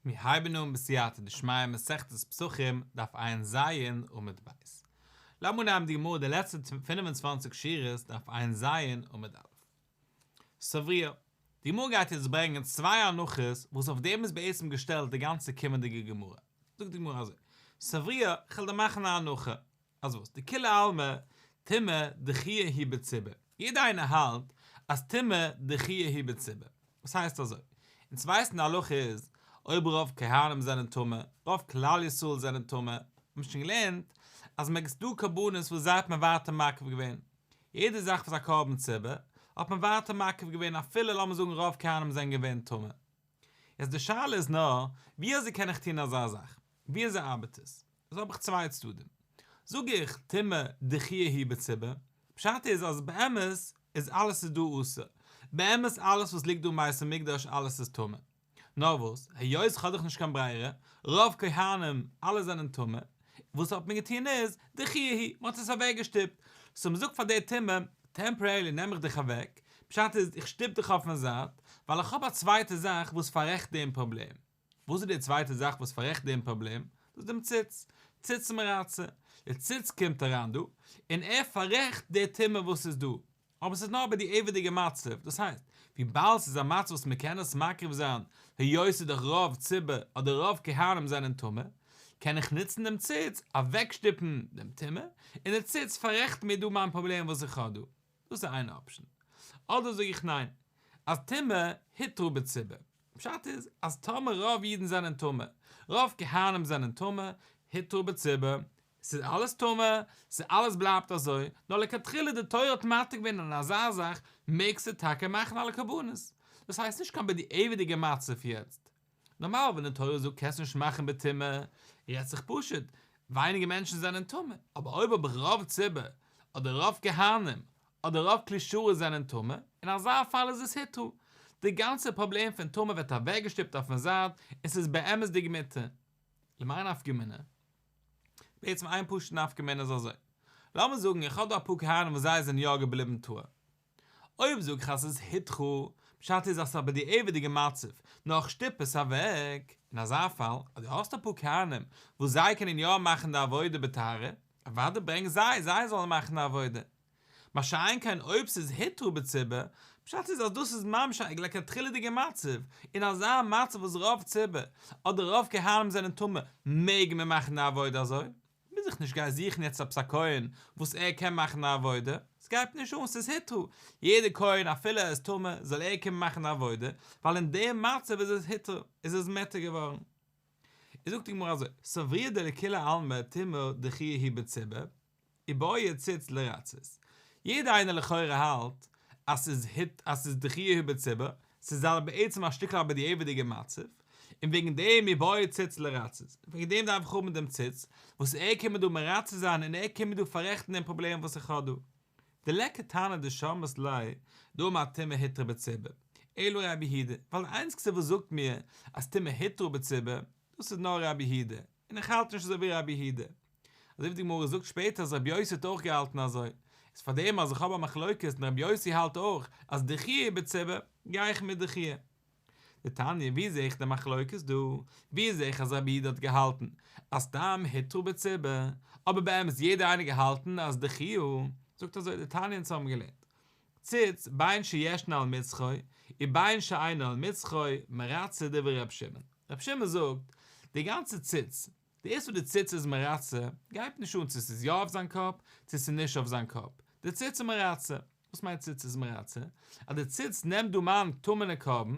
מיר הייבן אן בסייעתא דשמיא מסכת פסחים דף ע"ז עמוד ב'. לאמיר נעמען די גמרא די לעצטע 25 שורות דף ע"ז עמוד א'. סברוה, די גמרא גייט יעצט ברענגען צוויי הנחות וואס אויף דעם איז בעצם געשטעלט די גאנצע קומענדיגע גמרא. זאגט די גמרא אזוי, סברוה, כ'וועל דיר מאכן א הנחה, אז וואס? דכולי עלמא טומאה דחויה היא בציבור. יעדער איינער האלט אז טומאה דחויה היא בציבור. וואס הייסט אזוי? אונז ווייסן די הלכה איז, אויב רוב כהנים זענען טמא, רוב כלל ישראל זענען טמא, האט מען שוין געלערנט אז מען ס'דא קרבנות וואס זיי האט מען ווייטער מקריב געווען. יעדע זאך וואס א קרבן ציבור, האט מען ווייטער מקריב געווען אפילו לאמיר זאגן רוב כהנים זענען געווען טמא. יעצט די שאלה איז נאר, ווי אזוי קען איך טון אזא זאך? ווי אזוי ארבעט עס? איז האב איך צוויי צדדים. זאג איך טומאה דחויה היא בציבור, פשט איז אז באמת איז אלעס איז דא אסור, באמת אלעס וואס ליגט דא אין בית המקדש אלעס איז טמא. נאר וואס, היות כ'האב דאך נישט קיין ברירה, רוב כהנים אלע זענען טמא, וואס האט מען געטון איז, דחויה היא, מ'האט עס אוועקגעשטופט. so מ'זאגט פאר די טומאה, temporarily נעם איך דיך אוועק, פשט איז איך שטופ דיך אויפן זייט, ווייל איך האב א צווייטע זאך וואס פאררעכט דעם פראבלעם. וואס איז די צווייטע זאך וואס פאררעכט דעם פראבלעם? דאס איז דעם ציץ. ציץ מרצה. דער ציץ קומט אריין דא, און ער פאררעכט די טומאה וואס איז דא. אבער ס'איז נאר בדיעבד'יגע מצב, דאס הייסט, וויבאלד ס'איז א מצב וואס מ'קען עס מקריב זיין, היות ס'איז דאך רוב ציבור אדער רוב כהנים זענען טמא, קען איך נוצן דעם ציץ, אוועקשטופן דעם טומאה, און דער ציץ פאררעכט מיר דא מיין פראבלעם וואס איך האב דא. דאס איז איין option. אדער זאג איך ניין, אז טומאה הותרה בציבור. פשט איז אז טאמער רוב אידן זענען טמא, רוב כהנים זענען טמא, הותרה בציבור, ס'איז אלעס טמא, ס'איז אלעס בלייבט אזוי, נאר לכתחילה די תורה האט מתיר געווען אין אזא זאך מעגסטו טאקע מאכן אלע קרבנות. דאס הייסט נישט קיין בדיעבד'יגע מצב יעצט. נארמאל ווען די תורה זאגט קענסט נישט מאכן בטומאה, רעדט זיך פשוט, ווייניגער מענטשן זענען טמא, אבער אויב האב איך רוב ציבור, אדער רוב כהנים, אדער רוב כלי שרת זענען טמא, אין אזא פאל איז עס הותרה. די גאנצע פראבלעם פון טומאה ווערט אוועקגעשטופט אויפן זייט און ס'איז באמת'דיג מותר. למאי נפקא מינה? בעצם איין פשוט'ע נפקא מינה איז אזוי. לאמיר זאגן איך האב דא אפאר כהנים וואס זיי זענען יא געבליבן טהור. אויב זאג איך אז ס'איז הותרה, פשט איז אז ס'איז א בדיעבד'יגע מצב, נאר איך שטופ עס אוועק. אין אזא פאל, אז דו האסט אפאר כהנים וואס זיי קענען יא מאכן די עבודה בטהרה, אוודאי ברענג זיי, זיי זאלן מאכן די עבודה. מה שאין כן אויב ס'איז הותרה בציבור, פשט איז אז דאס איז ממש א לכתחילה'דיגע מצב, אין אזא מצב וואס רוב ציבור, אדער רוב כהנים זענען טמא, מעג מען מאכן די עבודה אזוי? מוז איך נישט גיין זוכן יעצט עפעס א כהן וואס ער קען מאכן די עבודה, ס'גייט נישט אן, ס'איז הותרה, יעדער כהן אפילו ער איז טמא זאל ער קומען מאכן די עבודה, ווייל אין דעם מצב איז עס הותרה, איז עס מותר געווארן. איז זאגט די גמרא אזוי, סברוה דלכולי עלמא טומאה דחויה היא בציבור, איבעי ציץ לרצות. יעדער איינער לכאורה האלט אז ס'איז היט אז ס'איז דחויה היא בציבור, ס'איז אלע בעצם א שטיקל א בדיעבד'יגע מצב, און וועגן דעם איבעי ציץ לרצות, וועגן דעם דארף איך האבן דעם ציץ, וואס ער קומט מיר דא מרצה זיין און ער קומט מיר דא פאררעכטן דעם פראבלעם וואס איך האב דא. דליכא תנא דשמעת ליה דאמר טומאה הותרה בציבור, אלא רבי יהודה, ווייל די איינציגסטע וואס זאגט מיר אז טומאה הותרה בציבור, דאס איז נאר רבי יהודה, און איך האלט נישט אזוי ווי רבי יהודה. אזוי ווי די גמרא זאגט שפעטער אז רבי יוסי האט אויך געהאלטן אזוי, איז פאר דעם אז איך האב א מחלוקת און רבי יוסי האלט אויך אז דחויה בציבור, גיי איך מיט דחויה. דתניא, ווי זעה איך די מחלוקת דא? ווי זעה איך אז רבי יהודה האט געהאלטן אז סתם הותרה בציבור, אבער באמת יעדער איינער געהאלטן אז דחויה? זאגט אזוי דתניא אונז האבן געלערנט ציץ בין שישנו על מצחו ובין שאינו על מצחו מרצה דברי ר' שמעון. ר' שמעון זאגט, די גאנצע ציץ, דאס וואס די ציץ איז מרצה, גייט נישט אן צו ס'איז יא אויף זיין קאפ, צו ס'איז נישט אויף זיין קאפ. די ציץ איז מרצה. וואס מיינט ציץ איז מרצה? אז די ציץ נעמט דא מיין טמא'נע קרבן,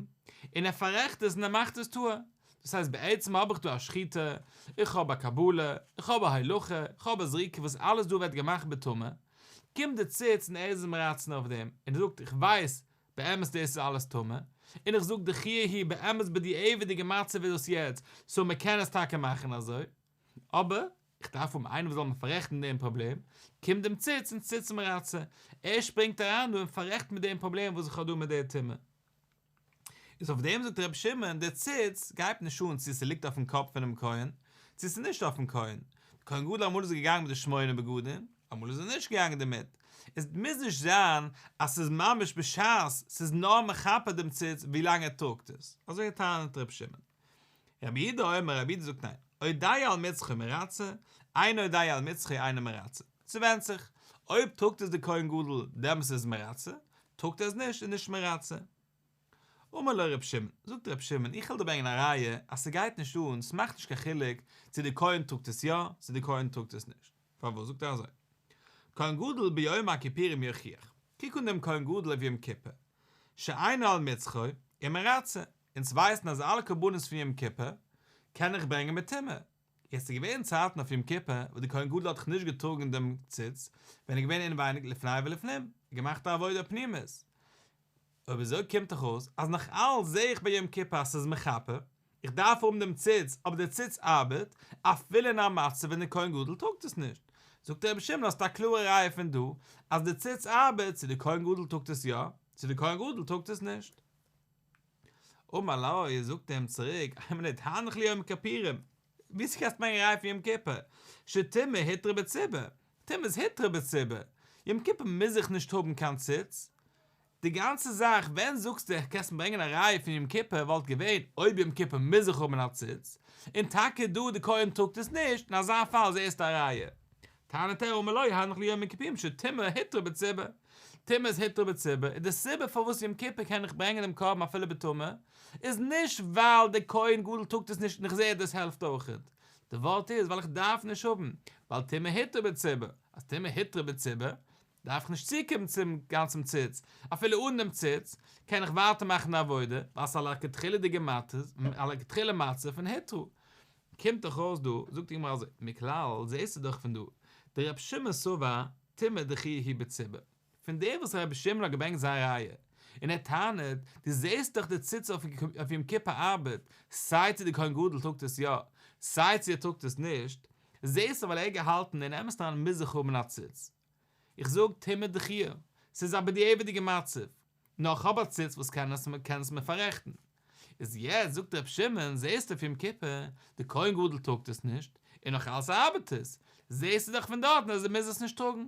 און ער פאררעכט עס און ער מאכט עס טהור. דאס הייסט בעצם האב איך דא א שחיטה, איך האב א קבלה, איך האב א הולכה, איך האב א זריקה וואס אלעס דא ווערט געמאכט בטומאה, קומט די ציץ און ער איז מרצה אויף דעם, און ער זאגט איך ווייס באמת דאס איז אלעס טמא, און איך זאג דחויה היא באמת בדיעבד'יגע מצב איז דאס יעצט, so מען קען עס טאקע מאכן אזוי, אבער איך דארף האבן איינער וואס זאל מיר פאררעכטן דעם פראבלעם, קומט דעם ציץ און ציץ מרצה, ער שפרינגט אריין דא און פאררעכט מיר דעם פראבלעם וואס איך האב דא מיט דער טומאה. איז אויף דעם זאגט רבי שמעון, דער ציץ גייט נישט אן צו ס'ליגט אויפן קאפ פונעם כהן, צו ס'איז נישט אויפן כהן, דער כהן גדול אמאל איז ער געגאנגען מיט די שמונה בגדים, אמאל איז ער נישט געגאנגען דערמיט, עס מוז נישט זיין אז ס'איז ממש בשעת, ס'איז נאר מכפר דעם ציץ ווי לאנג ער טראגט עס, אזוי טענה'ט רבי שמעון. רבי יהודה אומר, רבי יהודה זאגט ניין, עודהו על מצחו מרצה, אין עודהו על מצחו אינו מרצה. ס'ווענדט זיך, אויב טראגט עס די כהן גדול דעמאלס איז עס מרצה, טראגט ער עס נישט איז נישט מרצה. אמר לו ר' שמעון, זאגט ר' שמעון, איך וועל דיר ברענגען א ראיה אז ס'גייט נישט אן, ס'מאכט נישט קיין חילוק צו די כהן טראגט עס יא, צו די כהן טראגט עס נישט. פארוואס זאגט ער אזוי? כהן גדול ביום הכיפורים יוכיח, קוק אן דעם כהן גדול אויף יום כיפור, שאינו על מצחו, ומרצה, אונז ווייסן אז אלע קרבנות פון יום כיפור קען איך ברענגען מיט טומאה, יעצט איז געווען צייטן אויף יום כיפור וואס די כהן גדול האט דאך נישט געטראגן דעם ציץ, ווען ער איז געווען אינווייניג לפני ולפנים, געמאכט א עבודה פנימית. אויב אזוי קומט דאך אויס אז נאך אלץ זעה איך ביי יום כיפור אז ס'איז מכפר, איך דארף האבן דעם ציץ, אבער דער ציץ ארבעט אפילו אין א מצב ווען דער כהן גדול טראגט עס נישט. זאגט רבי שמעון האסט א קלארע ראיה פון דא אז דער ציץ ארבעט צו דער כהן גדול טראגט עס יא, צו דער כהן גדול טראגט עס נישט. אמר לו, זאגט ער אים צוריק, איין מינוט, הנח ליום הכיפורים, וויאזוי קענסטו ברענגען א ראיה פון יום כיפור? שטומאה הותרה בציבור, טומאה איז הותרה בציבור, יום כיפור מוז איך נישט האבן קיין ציץ, די גאנצע זאך ווען זאגסטו קענסט מיר ברענגען א ראיה פון יום כיפור וואלט געווען אויב יום כיפור מוז איך האבן א ציץ, און טאקע דא די כהן טראגט עס נישט, אין אזא פאל זעסטו א ראיה. טענה'ט ער אמר לו הנח ליום הכיפורים שטומאה הותרה בציבור, טומאה איז הותרה בציבור, און די סיבה פארוואס יום כיפור קען איך ברענגען דעם קרבן אפילו בטומאה, איז נישט ווייל דער כהן גדול טראגט עס נישט און איך זע אז דאס העלפט אויכעט, די ווארט איז ווייל איך דארף נישט האבן, ווייל טומאה הותרה בציבור, אז טומאה הותרה בציבור, דארף איך נישט צוקומען צום גאנצן ציץ, אפילו אן דעם ציץ, קען איך ווייטער מאכן די עבודה, ווייל ס'איז א לכתחילה'דיגע א לכתחילה מצב פון הותרה. קומט דאך אויס דא, זאגט די גמרא אזוי, מכלל זעסטו דאך פון דא, דרבי שמעון סבר טומאה דחויה היא בציבור, פון דעם וואס רבי שמעון האט געברענגט זיין ראיה, און ער טענה'ט, דו זעסט דאך די ציץ אויף יום כיפור ארבעט, סיי צו די כהן גדול טראגט עס יא, סיי צו ער טראגט עס נישט, זעסטו ווייל ער האט געהאלטן אין אמת'ן אריין מוז איך האבן א ציץ. איך זאג טומאה דחויה, ס'איז א בדיעבד'יגע מצב, נאר כ'האב א ציץ וואס קען עס קען עס מיר פאררעכטן. איז יעצט זאגט ר' שמעון, זעסטו אויף יום כיפור, די כהן גדול טראגט עס נישט, און נאך אלס ארבעט עס, זעסטו דאך פון דארטן אז ער מוז עס נישט טראגן.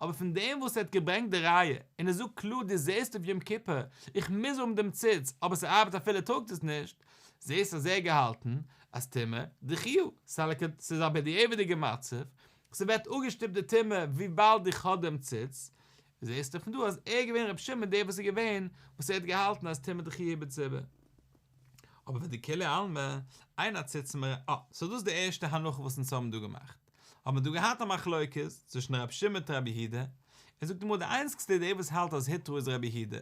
אבער פון דעם וואס ער האט געברענגט די ראיה, און ער זאגט קלאר דו זעסט אויף יום כיפור, איך מוז האבן דעם ציץ, אבער ס'ארבעט אפילו ער טראגט עס נישט, זעסט אז ער האט געהאלטן אז טומאה דחויה, ס'איז א בדיעבד'יגע מצב, ס'ווערט אפגעשטופט די טומאה וויבאלד איך האב דעם ציץ, זעסטו פון דא אז ער איז געווען רבי שמעון דער וואס איז געווען וואס ער האט געהאלטן אז טומאה דחויה בציבור. אבער ודכולי עלמא, אין הציץ מ אה, סאו דאס איז די ערשטע הנחה וואס אונז האבן דא געמאכט. האבן מיר דא געהאט א מחלוקת צווישן רבי שמעון מיט רבי יהודה, און זאגט די גמרא די איינציגסטע דער וואס האלט אז הותרה איז רבי יהודה.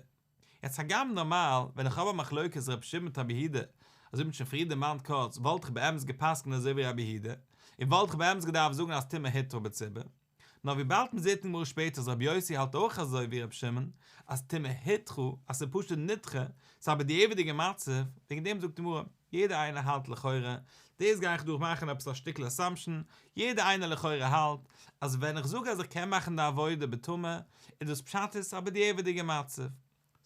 יעצט הגם נארמאל ווען איך האב א מחלוקת רבי שמעון מיט רבי יהודה, אזוי ווי מ'האט שוין פריער דערמאנט קורץ, וואלט איך באמת גע'פסק'נט אזוי ווי רבי יהודה, און וואלט איך באמת געדארפט זאגן אז טומאה הותרה בציבור. נאר וויבאלד מ'זעט אין גמרא שפעטער אז רבי יוסי האלט אויך אזוי ווי רבי שמעון, אז טומאה הודחה, אז ס'איז פשוט נדחה, ס'איז א בדיעבד'יגע מצב, וועגן דעם זאגט די גמרא, יעדער איינער האלט לכאורה, דאס גיי איך דא מאכן עפעס א שטיקל אסאמפשן, יעדער איינער לכאורה האלט, אז ווען איך זאג אז איך קען מאכן די עבודה בטומאה, איז דאס פשט איז א בדיעבד'יגע מצב.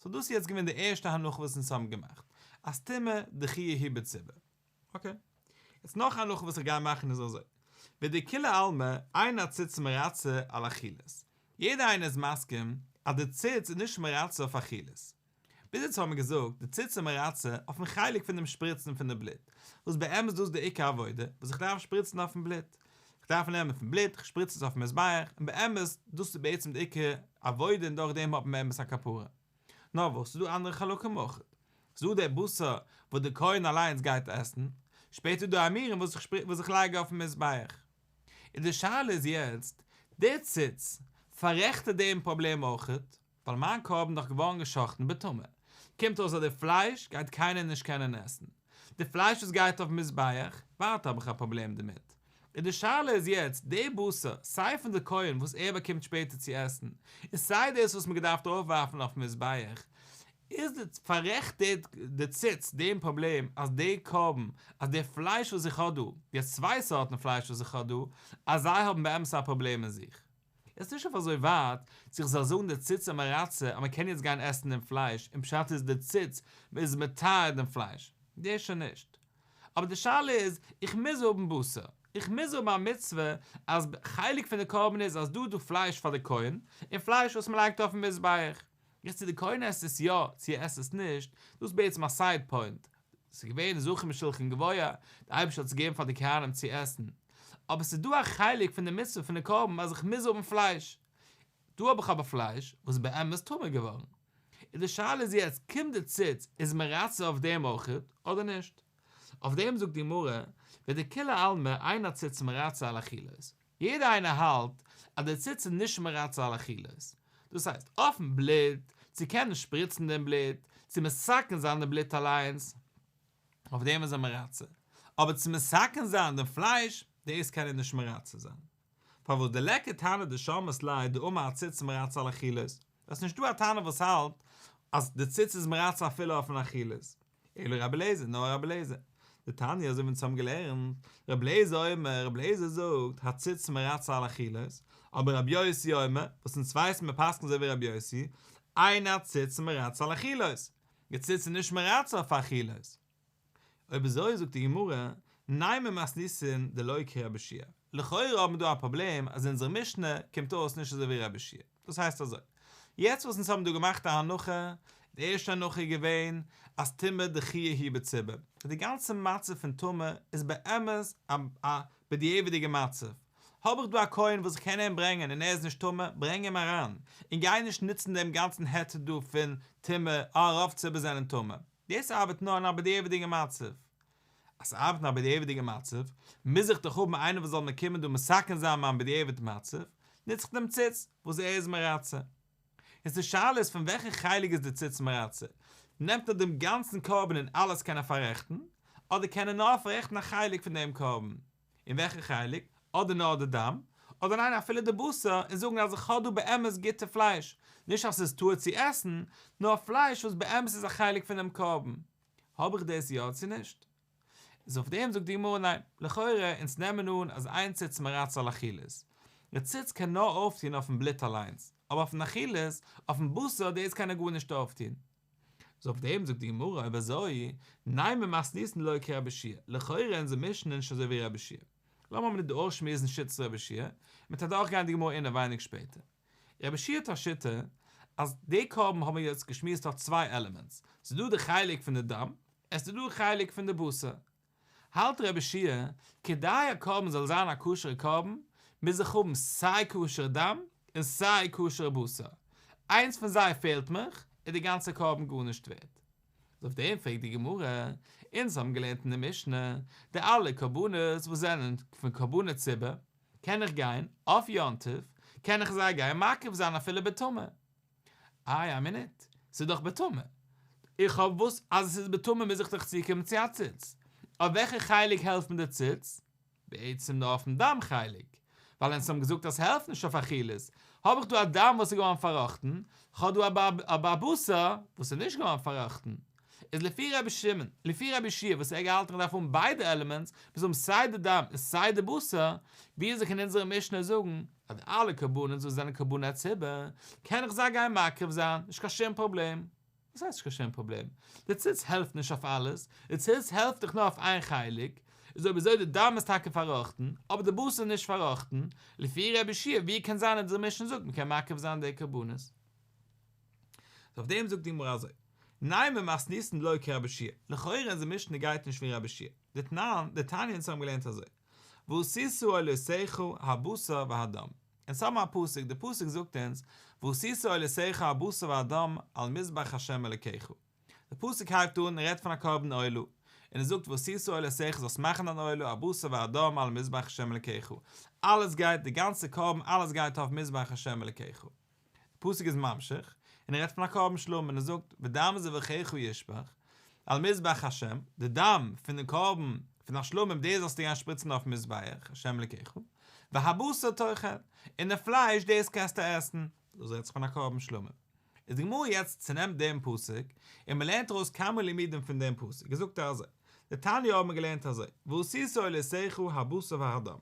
סאו דאס איז יעצט געווען די ערשטע הנחה וואס אונז האבן געמאכט, אז טומאה דחויה היא בציבור. אקעי. יעצט נאך א הנחה וואס איך גיי מאכן איז אזוי. ודכולי עלמא אין הציץ מרצה על אכילות. יעדער איינער איז מסכים אז די ציץ איז נישט מרצה אויף אכילות. ביז יעצט האבן מיר געזאגט די ציץ איז מרצה אויפן חלק פון דעם שפריצן פון די בלוט, וואס באמת דאס איז די עיקר עבודה וואס איך דארף שפריצן אויפן בלוט, איך דארף נעמען פון בלוט, איך שפריץ עס אויפן מזבח, און באמת דאס איז בעצם די עיקר עבודה און דורך דעם האט מען באמת א כפרה. נאר וואס, ס'איז דא אנדערע חלקים אויך. ס'איז דא די בשר וואס די כהן אליינס גייט עסן, שפעטער איז דא אימורין וואס איך וואס איך לייג אויפן מזבח. און די שאלה איז יעצט, די ציץ, פאררעכט ער דעם פראבלעם אויכעט? ווייל מיין קרבן איז דאך געווארן גע'שחט'ן בטומאה, קומט אויס אז די פלייש גייט קיינער נישט קענען עסן, די פלייש וואס גייט אויפן מזבח, ווייטער האב איך א פראבלעם דערמיט. און די שאלה איז יעצט, די בשר, סיי פון די כהן וואס ער באקומט שפעטער צו עסן, און סיי דאס וואס מען געדארפט ארויפווארפן אויפן מזבח, איז די פאררעכט די ציץ דעם פראבלעם אז די קרבן, אז די פלייש וואס איך האב דא, יעצט צוויי סארטן פלייש וואס איך האב דא, אז זיי האבן באמת א פראבלעם אין זיך. איז נישט אויף אזוי ווייט צו איך זאל זאגן די ציץ איז מרצה אז מען קען יעצט גיין עסן דעם פלייש און פשט איז די ציץ איז מטהר דעם פלייש, דאס שוין נישט. אבער די שאלה איז, איך מוז האבן בשר, איך מוז האבן א מצוה אז חלק פון די קרבן איז אז דא איז דא פלייש פאר די כהן, און פלייש וואס מען לייגט אויפן מזבח. יעצט צו די כהן עסט עס יא צו ער עסט עס נישט, דאס איז בעצם א סייד פוינט. ס'איז געווען זכו משולחן גבוה, דער אייבערשטער האט עס געגעבן פאר די כהנים צו עסן, אבער ס'איז דא א חלק פון די מצוה פון די קרבן אז איך מוז האבן פלייש, דא האב איך אבער פלייש וואס איז באמת טמא געווארן, און די שאלה איז יעצט קומט די ציץ איז מרצה אויף דעם אויכעט אדער נישט? אויף דעם זאגט די גמרא, ודכולי עלמא אין הציץ מרצה על אכילות, יעדער איינער האלט אז די ציץ איז נישט מרצה על אכילות, דאס הייסט אויפן בלוט, צו קענען שפריצן דעם בלוט, צו מתקן זיין דעם בלוט אליינס, אויף דעם איז ער מרצה, אבער צו מתקן זיין דעם פלייש, דאס קען ער נישט מרצה זיין. פארוואס דליכא תנא דשמעת ליה דאמר הציץ מרצה על אכילות? עס איז נישט דא א תנא וואס האלט אז די ציץ איז מרצה אפילו אויפן אכילות, אלא רבי אליעזר, נאר רבי אליעזר. דתניא אזוי ווי אונז האבן געלערנט, רבי אליעזר אומר, רבי אליעזר זאגט, הציץ מרצה על אכילות, אבער רבי יוסי אומר, וואס אונז ווייסן מיר פסק'ן אזוי ווי רבי יוסי, אין הציץ מרצה על אכילות, די ציץ איז נישט מרצה אויף אכילות. אויב אזוי זאגט די גמרא, נימא מתניתין דלא כרבי יהושע לכאורה האבן מיר דא א פראבלעם אז אונזער משנה קומט אויס נישט אזוי ווי רבי יהושע דאס הייסט אזוי, יעצט וואס אונז האבן דא געמאכט א הנחה, די ערשטע הנחה איז געווען אז טומאה דחויה היא בציבור, די גאנצע מצב פון טומאה איז באמת א בדיעבד'יגע מצב, האב איך דא א כהן וואס איך קען אים ברענגען און ער איז נישט טמא, ברענג אים אריין, און גיי נישט נוצן דעם גאנצן היתר דא פון טומאה, אה רוב ציבור זענען טמא. דאס ארבעט נאר אין א בדיעבד'יגע מצב. אז ס'ארבעט אין א בדיעבד'יגע מצב, מוז איך דאך האבן איינער וואס זאל מיר קומען דא מתקן זיין מיין בדיעבד מצב, נוץ איך דעם ציץ וואס ער איז מרצה. איז די שאלה איז פון וועלכע חלק איז די ציץ מרצה? נעמט ער דעם גאנצן קרבן און אלעס קען ער פאררעכטן, אדער קען ער נאר פאררעכטן א חלק פון דעם קרבן? און וועלכע חלק? אדער נאר די דם, אדער ניין אפילו די בשר, און זאגן אז איך האב דא באמת גוטע פלייש, נישט אז ס'איז טהור צו עסן, נאר פלייש וואס באמת איז א חלק פון דעם קרבן. האב איך דאס יא צו נישט? איז אויף דעם זאגט די גמרא ניין, לכאורה אונז נעמען אן אז אין ציץ מרצה על אכילות, די ציץ קען נאר אויפטון אויפן בלוט אליינס, אבער אויפן אכילות, אויפן בשר דאס קען ער גארנישט אויפטון. איז אויף דעם זאגט די גמרא אויב אזוי, נימא מתניתין דלא כרבי יהושע, לכאורה אונזער משנה נישט אזוי ווי רבי יהושע. לאמיר אבער אויסשמועסן שיטת רבי יהושע, מ'וועט אדורך גיין די גמרא אינעווייניג שפעטער. רבי יהושע האט א שיטה אז די קרבן האבן מיר יעצט געשמועסט האט צוויי עלעמענטס, ס'איז דא די חלק פון די דם, עס איז דא די חלק פון די בשר. האלט רבי יהושע, כדי א קרבן זאל זיין א כשר'ע קרבן, מוז איך האבן סיי כשר'ע דם און סיי כשר'ע בשר. איינס פון זיי פעלט מיך, איז די גאנצע קרבן גארנישט ווערט. איז אויף דעם פרעגט די גמרא, אונז האבן געלערנט אין די משנה, די אלע קרבנות וואס זענען פון קרבנות ציבור, קען איך גיין אויף יום טוב, קען איך זיי גיין מקריב זיין אפילו בטומאה. איי א מינוט, ס'איז דאך בטומאה. איך האב וואס אז עס איז בטומאה מוז איך דאך צוקומען צו א ציץ. אויף וועלכע חלק העלפט מיר די ציץ? בעצם נאר אויפן דם חלק. ווייל אונז האבן געזאגט אז ס'העלפט נישט אויף אכילות. האב איך דא א דם וואס איז געווארן פארראכטן, כ'האב דא אבער א בשר וואס איז נישט געווארן פארראכטן. איז לפי רבי שמעון, לפי רבי יהושע וואס ער האט געהאלטן איך דארף האבן ביידע עלעמענטס, מוז האבן סיי די דם און סיי די בשר, ווי אזוי קען אונזערע משנה זאגן אז די אלע קרבנות וואס זענען קרבני ציבור, קען איך זיי גיין מקריב זיין, נישט קיין שום פראבלעם. וואס הייסט נישט קיין שום פראבלעם? די ציץ העלפט נישט אויף אלעס, די ציץ העלפט דיך נאר אויף איין חלק, איז אויב אזוי די דם איז טאקע פארראכטן, אבער די בשר איז נישט פארראכטן, לפי רבי יהושע ווי קען זיין אונזער משנה זאגט מען קען מקריב זיין די קרבנות? אויף דעם זאגט די גמרא אזוי, נימא מתניתין דלא כרבי יהושע, לכאורה אונזער משנה גייט נישט ווי רבי יהושע, דתנן, דתניא אונז האבן געלערנט אזוי, ועשית עולותיך הבשר והדם, אונז האבן א פסוק, די פסוק זאגט אונז, ועשית עולותיך הבשר והדם על מזבח ה' אלוקיך, די פסוק הייבט אן און רעדט פון א קרבן עולה, און עס זאגט ועשית עולותיך זאלסט מאכן דיין עולה הבשר והדם על מזבח ה' אלוקיך, אלעס גייט, די גאנצע קרבן אלעס גייט אויף מזבח ה' אלוקיך. די פסוק איז ממשיך, און ער רעדט פון א קרבן שלמים און ער זאגט, ודם זבחיך ישפך, על מזבח ה', די דם פון די קרבן פון א שלמים דאס זאלסטו גיין שפריצן אויפן מזבח ה' אלקיך, והבשר תאכל, און די פלייש דאס קענסטו עסן, דאס רעדט זיך פון א קרבן שלמים. איז די גמרא יעצט צונעמט דעם פסוק, און מען לערנט ארויס כמה לימודים פון דעם פסוק, זאגט ער אזוי, דתניא האבן מיר געלערנט אזוי, ועשית עולותיך הבשר והדם,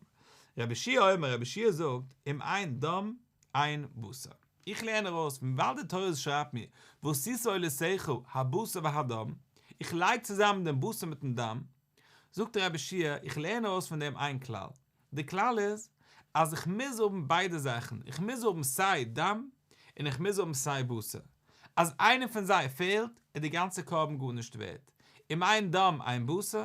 רבי יהושע אומר רבי יהושע זאגט, אם אין דם אין בשר. איך לערן ארויס פון ווייל די תורה שרייבט מיר ועשית עולותיך הבשר והדם, איך לייג צוזאמען דעם בשר מיטן דם, זאגט רבי יהושע איך לערן ארויס פון דעם איין כלל, די כלל איז אז איך מוז האבן ביידע זאכן, איך מוז האבן סיי דם און איך מוז האבן סיי בשר, אז איינע פון זיי פעלט איז די גאנצע קרבן גארנישט ווערט. אם אין דם אין בשר,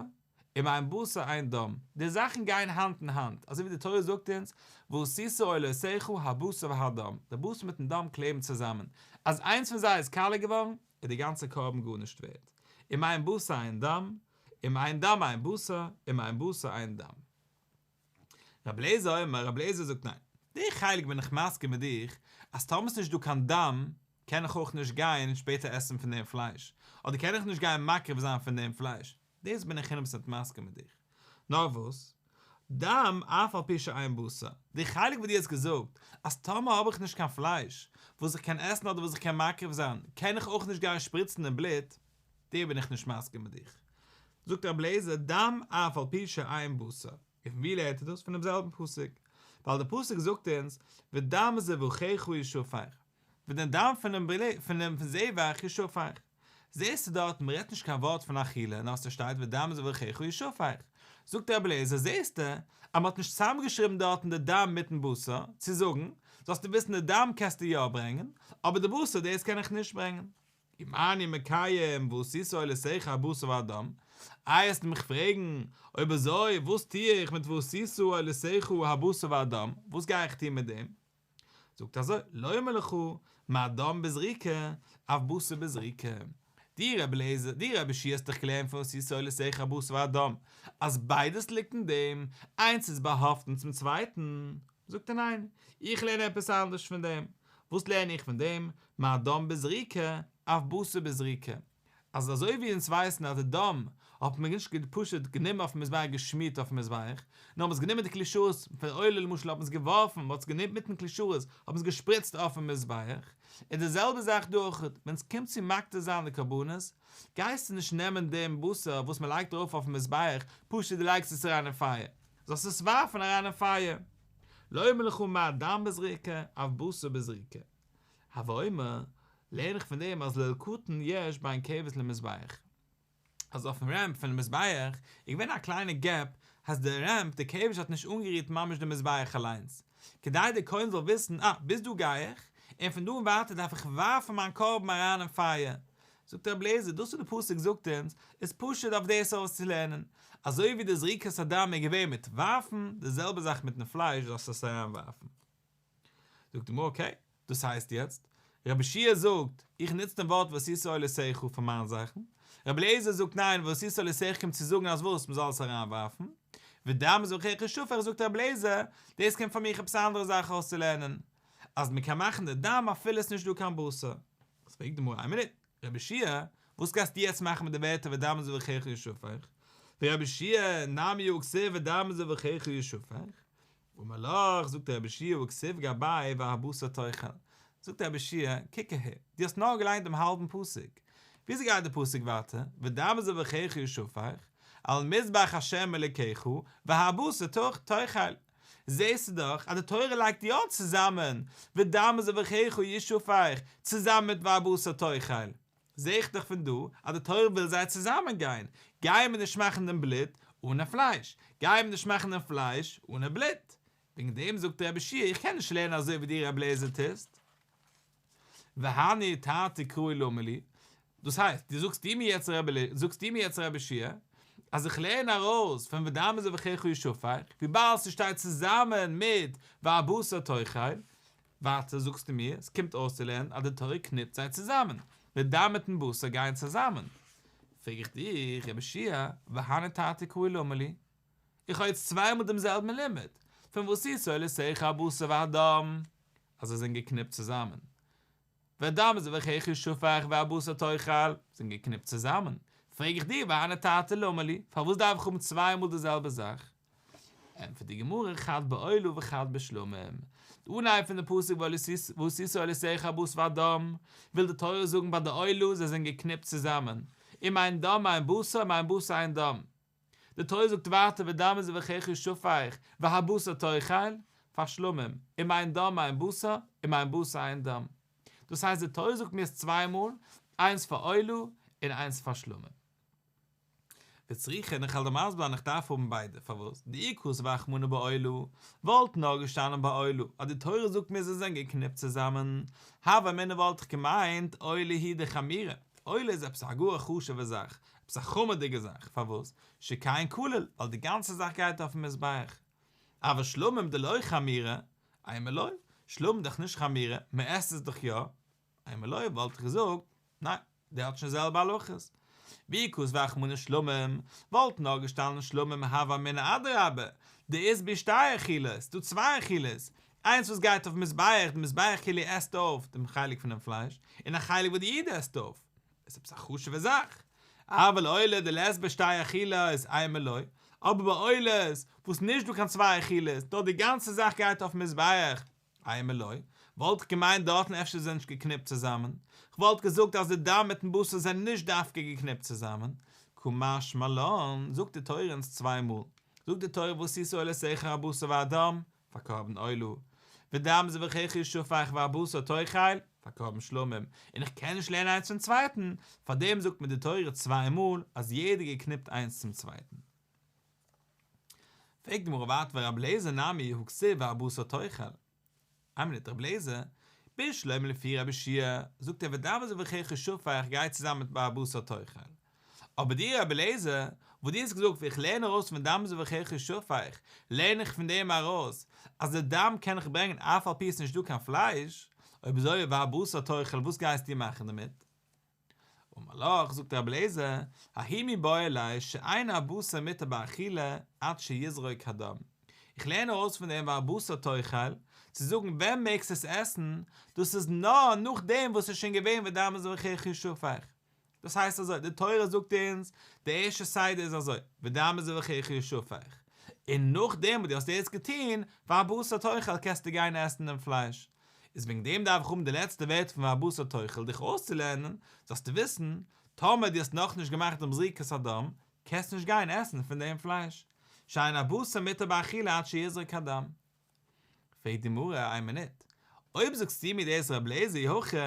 אם אין בשר אין דם, די זאכן גייען האנט אין האנט, אזוי ווי די תורה זאגט אונז, ועשית עולותיך הבשר והדם, די בשר מיטן דם קלעבן צוזאמען, אז איינס פון זיי איז קאליע געווארן, איז די גאנצע קרבן גארנישט ווערט, אם אין בשר אין דם, אם אין דם אין בשר, אם אין בשר אין דם. רבי אליעזר אומר, רבי אליעזר זאגט ניין, די חלק בין איך מסכים מיט דיך, אז טאמער ס'נישט דא קיין דם, קען איך אויך נישט גיין שפעטער עסן פון דעם פלייש, אדער קען איך נישט גיין מקריב זיין פון דעם פלייש, דאס בין איך הונדערט פראצענט מסכים מיט דיך. נאר וואס? דם אף על פי שאין בשר, די חלק וואס דו האסט געזאגט אז טאמער האב איך נישט קיין פלייש וואס איך קען עסן אדער וואס איך קען מקריב זיין, קען איך אויך נישט גיין שפריצן דעם בלוט, דא בין איך נישט מסכים מיט דיך. זאגט רבי אליעזר, דם אף על פי שאין בשר. און פון ווי לערנט ער דאס? פונעם זעלבן פסוק. ווייל דער פסוק זאגט אונז, ודם זבחיך ישפך. ווען דער דם פונעם פונעם זבח ישפך. זעסטו דארט מען רעדט נישט קיין ווארט פון אכילה נאר ס'שטייט ודם זבחיך ישפך. זאגט רבי אליעזר זעסטו אז מען האט נישט צוזאמגעשריבן דארטן די דם מיטן בשר, צו זאגן, זאלסטו וויסן די דם קענסטו יא ברענגען, אבער די בשר דאס קען איך נישט ברענגען. ומה אני מקיים ועשית עולותיך הבשר והדם, איי וועסטו מיך פרעגן, אויב אזוי וואס טו איך מיט ועשית עולותיך הבשר והדם, וואס גיי איך טון מיט דעם? זאגט אזוי, לומר לך, מה דם בזריקה, אף בשר בזריקה. דו רבי אליעזר, דו רבי יהושע האסט דאך געלערנט פון ועשית עולותיך הבשר והדם, אז ביידעס ליגט אין דעם, איינס איז באהאפטן צום צווייטן. זאגט ער ניין, איך לערן עפעס אנדערש פון דעם. וואס לערן איך פון דעם? מה דם בזריקה, אף בשר בזריקה. אז אזוי ווי אונז ווייסן אז די דם האט מען נישט פשוט גענומען אויפן מזבח געשמירט אויפן מזבח, נאר מ'האט עס גענומען די כלי שרת פון עולה למשל האט מען עס געווארפן, מ'האט עס גענומען מיטן כלי שרת האט מען עס געשפריצט אויפן מזבח, איז די זעלבע זאך דא אויך, ווען עס קומט צו מקטיר זיין די קרבנות, גייסטו נישט נעמען דעם בשר וואס מען לייגט ארויף אויפן מזבח, פשוט דו לייגסט עס אריין אין פייער, זאלסט עס ווארפן אריין אין פייער. לומר לך מה דם בזריקה, אף בשר בזריקה. הוי אומר, לערן איך פון דעם אז ללקטן יש בין כבש למזבח. אז אויפן רעמפ פונעם מזבח איז געווען א קליינע געפ אז די רעמפ, די כבש האט נישט אנגערירט ממש די מזבח אליינס. כדי די כהן זאל וויסן אה, ביז דא גיי איך, און פון דא און ווייטער דארף איך ווארפן מיין קרבן אריין אין פייער. זאגט רבי אליעזר, דאס וואס די פסוק זאגט אונז, איז פשוט אויף דאס אויסצולערנען. אזוי ווי די זריקת הדם איז געווען מיט ווארפן, די זעלבע זאך מיטן פלייש זאלסטו עס אריינווארפן. זאגט די גמרא אקעי, דאס הייסט יעצט, רבי יהושע זאגט, איך נוץ דעם ווארט ועשית עולותיך פאר מיין זאכן, רבי אליעזר זאגט ניין ועשית עולותיך קומט צו זאגן אז וואס, מען זאל עס אריינווארפן, ודם זבחיך ישפך זאגט רבי אליעזר, דאס קומט פאר מיך עפעס א אנדערע זאך אויסצולערנען, אז מען קען מאכן די דם אפילו עס איז נישט דא קיין בשר. פרעגט די גמרא איין מינוט, רבי יהושע, וואס גייסטו יעצט מאכן מיט די ווערטער ודם זבחיך ישפך? ורבי יהושע נמי הא כתיב ודם זבחיך ישפך? אמר לך, זאגט רבי יהושע הא כתיב גביה והבשר תאכל. זאגט רבי יהושע, קוק אהער, דו האסט נאר געליינט דעם האלבן פסוק. וויאזוי גייט דער פסוק ווייטער? ודם זבחיך ישפך, על מזבח ה' אלוקיך, והבשר תאכל. זעסטו דאך אז די תורה לייגט יא צוזאמען ודם זבחיך ישפך צוזאמען מיט והבשר תאכל. זע איך דאך פון דא אז די תורה וויל זיי צוזאמען גיין, גייען מיר נישט מאכן דעם בלוט אנע פלייש, גייען מיר נישט מאכן דעם פלייש אנע בלוט, וועגן דעם זאגט רבי יהושע איך קען נישט לערנען אזוי ווי דו רבי אליעזר טוסט. והני תרתי קראי למה לי, דאס הייסט, דו זאגסט דו מיר יעצט רבי זאגסט דו מיר יעצט רבי יהושע אז איך לערן ארויס פון ודם זבחיך ישפך, וויבאלד ס'שטייט צוזאמען מיט והבשר תאכל, ווייטער זאגסטו מיר, עס קומט אויסצולערנען אז די תורה קניפט זיי צוזאמען, די דם מיטן בשר גייען צוזאמען. פרעג איך דיך, רבי יהושע, והני תרתי קראי למה לי? איך האב יעצט צוויי מאל דעם זעלבן לימוד, פון ועשית עולותיך הבשר והדם, אז זיי זענען געקניפט צוזאמען. ודם זבחיך ישפך והבשר תאכל, זענען געקניפט צוזאמען. פרעג איך דיר, והני תרתי למה לי? פארוואס דארף איך האבן צוויי מאל די זעלבע זאך? ענטפערט די גמרא חד בעולה וחד בשלמים, די אנהייב פון די פסוק ועשית עולותיך הבשר והדם, וויל די תורה זאגן ביי די עולה זיי זענען געקניפט צוזאמען, אם אין דם אין בשר אם אין בשר אין דם. די תורה זאגט ווייטער ודם זבחיך ישפך והבשר תאכל, פאר שלמים, אם אין דם אין בשר אם אין בשר אין דם. דאס הייסט די תורה זאגט מיר עס צוויי מאל, איינס פאר עולה און איינס פאר שלמים. וצריכא, און איך וועל דיר מסביר זיין איך דארף האבן ביידע, פארוואס? דאי כתב רחמנא בעולה, וואלט נאר געשטאנען ביי עולה, אז די תורה זאגט מיר זיי זענען געקניפט צוזאמען, הוה אמינא וואלט איך געמיינט עולה הוא דחמירא. עולה איז עפעס א גאר א חשוב'ע זאך, עפעס א חמור'דיגע זאך, פארוואס? שכן כליל, ווייל די גאנצע זאך גייט אויפן מזבח. אבל שלמים דלא חמירא, אימא לא, שלמים דאך נישט חמירא, מען עסט עס דאך יא, אימא לא וואלט איך געזאגט, ניין, דער האט שוין זעלבע הלכות. ואי כתב רחמנא שלמים, וואלט נאר געשטאנען שלמים הוה אמינא אדרבה, דאית בהו שתי אכילות, ס'דא צוויי אכילות, איינס וואס גייט אויף מזבח, די מזבח כאילו עסט אויף דעם חלק פונעם פלייש, און א חלק וואס די איד עסט אויף. איז עפעס א חשוב'ע זאך. אבל עולה דלית בה שתי אכילות, אימא לא, אבער ביי עולות וואס נישט דא קיין צוויי אכילות, נאר די גאנצע זאך גייט אויף מזבח, אימא לא, וואלט איך געמיינט דארטן אפשר זענען נישט געקניפט צוזאמען, כ'וואלט געזאגט אז די דם מיטן בשר זענען נישט דווקא געקניפט צוזאמען, קא משמע לן, זאגט די תורה אונז צוויי מאל, זאגט די תורה ועשית עולותיך הבשר והדם, פאר קרבן עולה, ודם זבחיך ישפך והבשר תאכל, פאר קרבן שלמים, און איך קען נישט לערנען איינס פון צווייטן, פארדעם זאגט מיר די תורה צוויי מאל אז יעדער געקניפט איינס צום צווייטן. פרעגט די גמרא ווייטער ורבי אליעזר נמי הא כתיב והבשר תאכל. איין מינוט רבי אליעזר, בשלמא לפי רבי יהושע זאגט ער ודם זבחיך ישפך גייט צוזאמען מיט והבשר תאכל. אבער דו רבי אליעזר, וואס דו האסט געזאגט ווי איך לערן ארויס פון ודם זבחיך ישפך, לערן איך פון דעם ארויס אז די דם קען איך ברענגען אף על פי עס איז נישט דא קיין פלייש, אויב אזוי והבשר תאכל וואס גייסטו מאכן דערמיט? אמר לך, זאגט רבי אליעזר, ההוא מיבעי ליה שאין הבשר מותר באכילה עד שיזרוק הדם. איך לערן ארויס פון דעם והבשר תאכל, צו זאגן ווען מעגסט עס עסן, דאס איז נאר נאכדעם וואס עס איז שוין געווען ודם זבחיך ישפך. דאס הייסט אזוי, די תורה זאגט אונז, די ערשטע סדר איז אזוי, ודם זבחיך ישפך, און נאכדעם וואס דו האסט דאס געטון, והבשר תאכל קענסטו גיין עסן דעם פלייש. איז וועגן דעם דארף איך האבן די לעצטע ווערטער פון והבשר תאכל דיך אויסצולערנען, זאלסטו וויסן, טאמער דו האסט נאכנישט געמאכט דעם זריקת הדם, קענסטו נישט גיין עסן פון דעם פלייש, שאין הבשר מותר באכילה עד שיזרוק הדם. פרעגט די גמרא, איין מינוט, אויב זאגסטו מיר דאס ר' אליעזר אי הכי,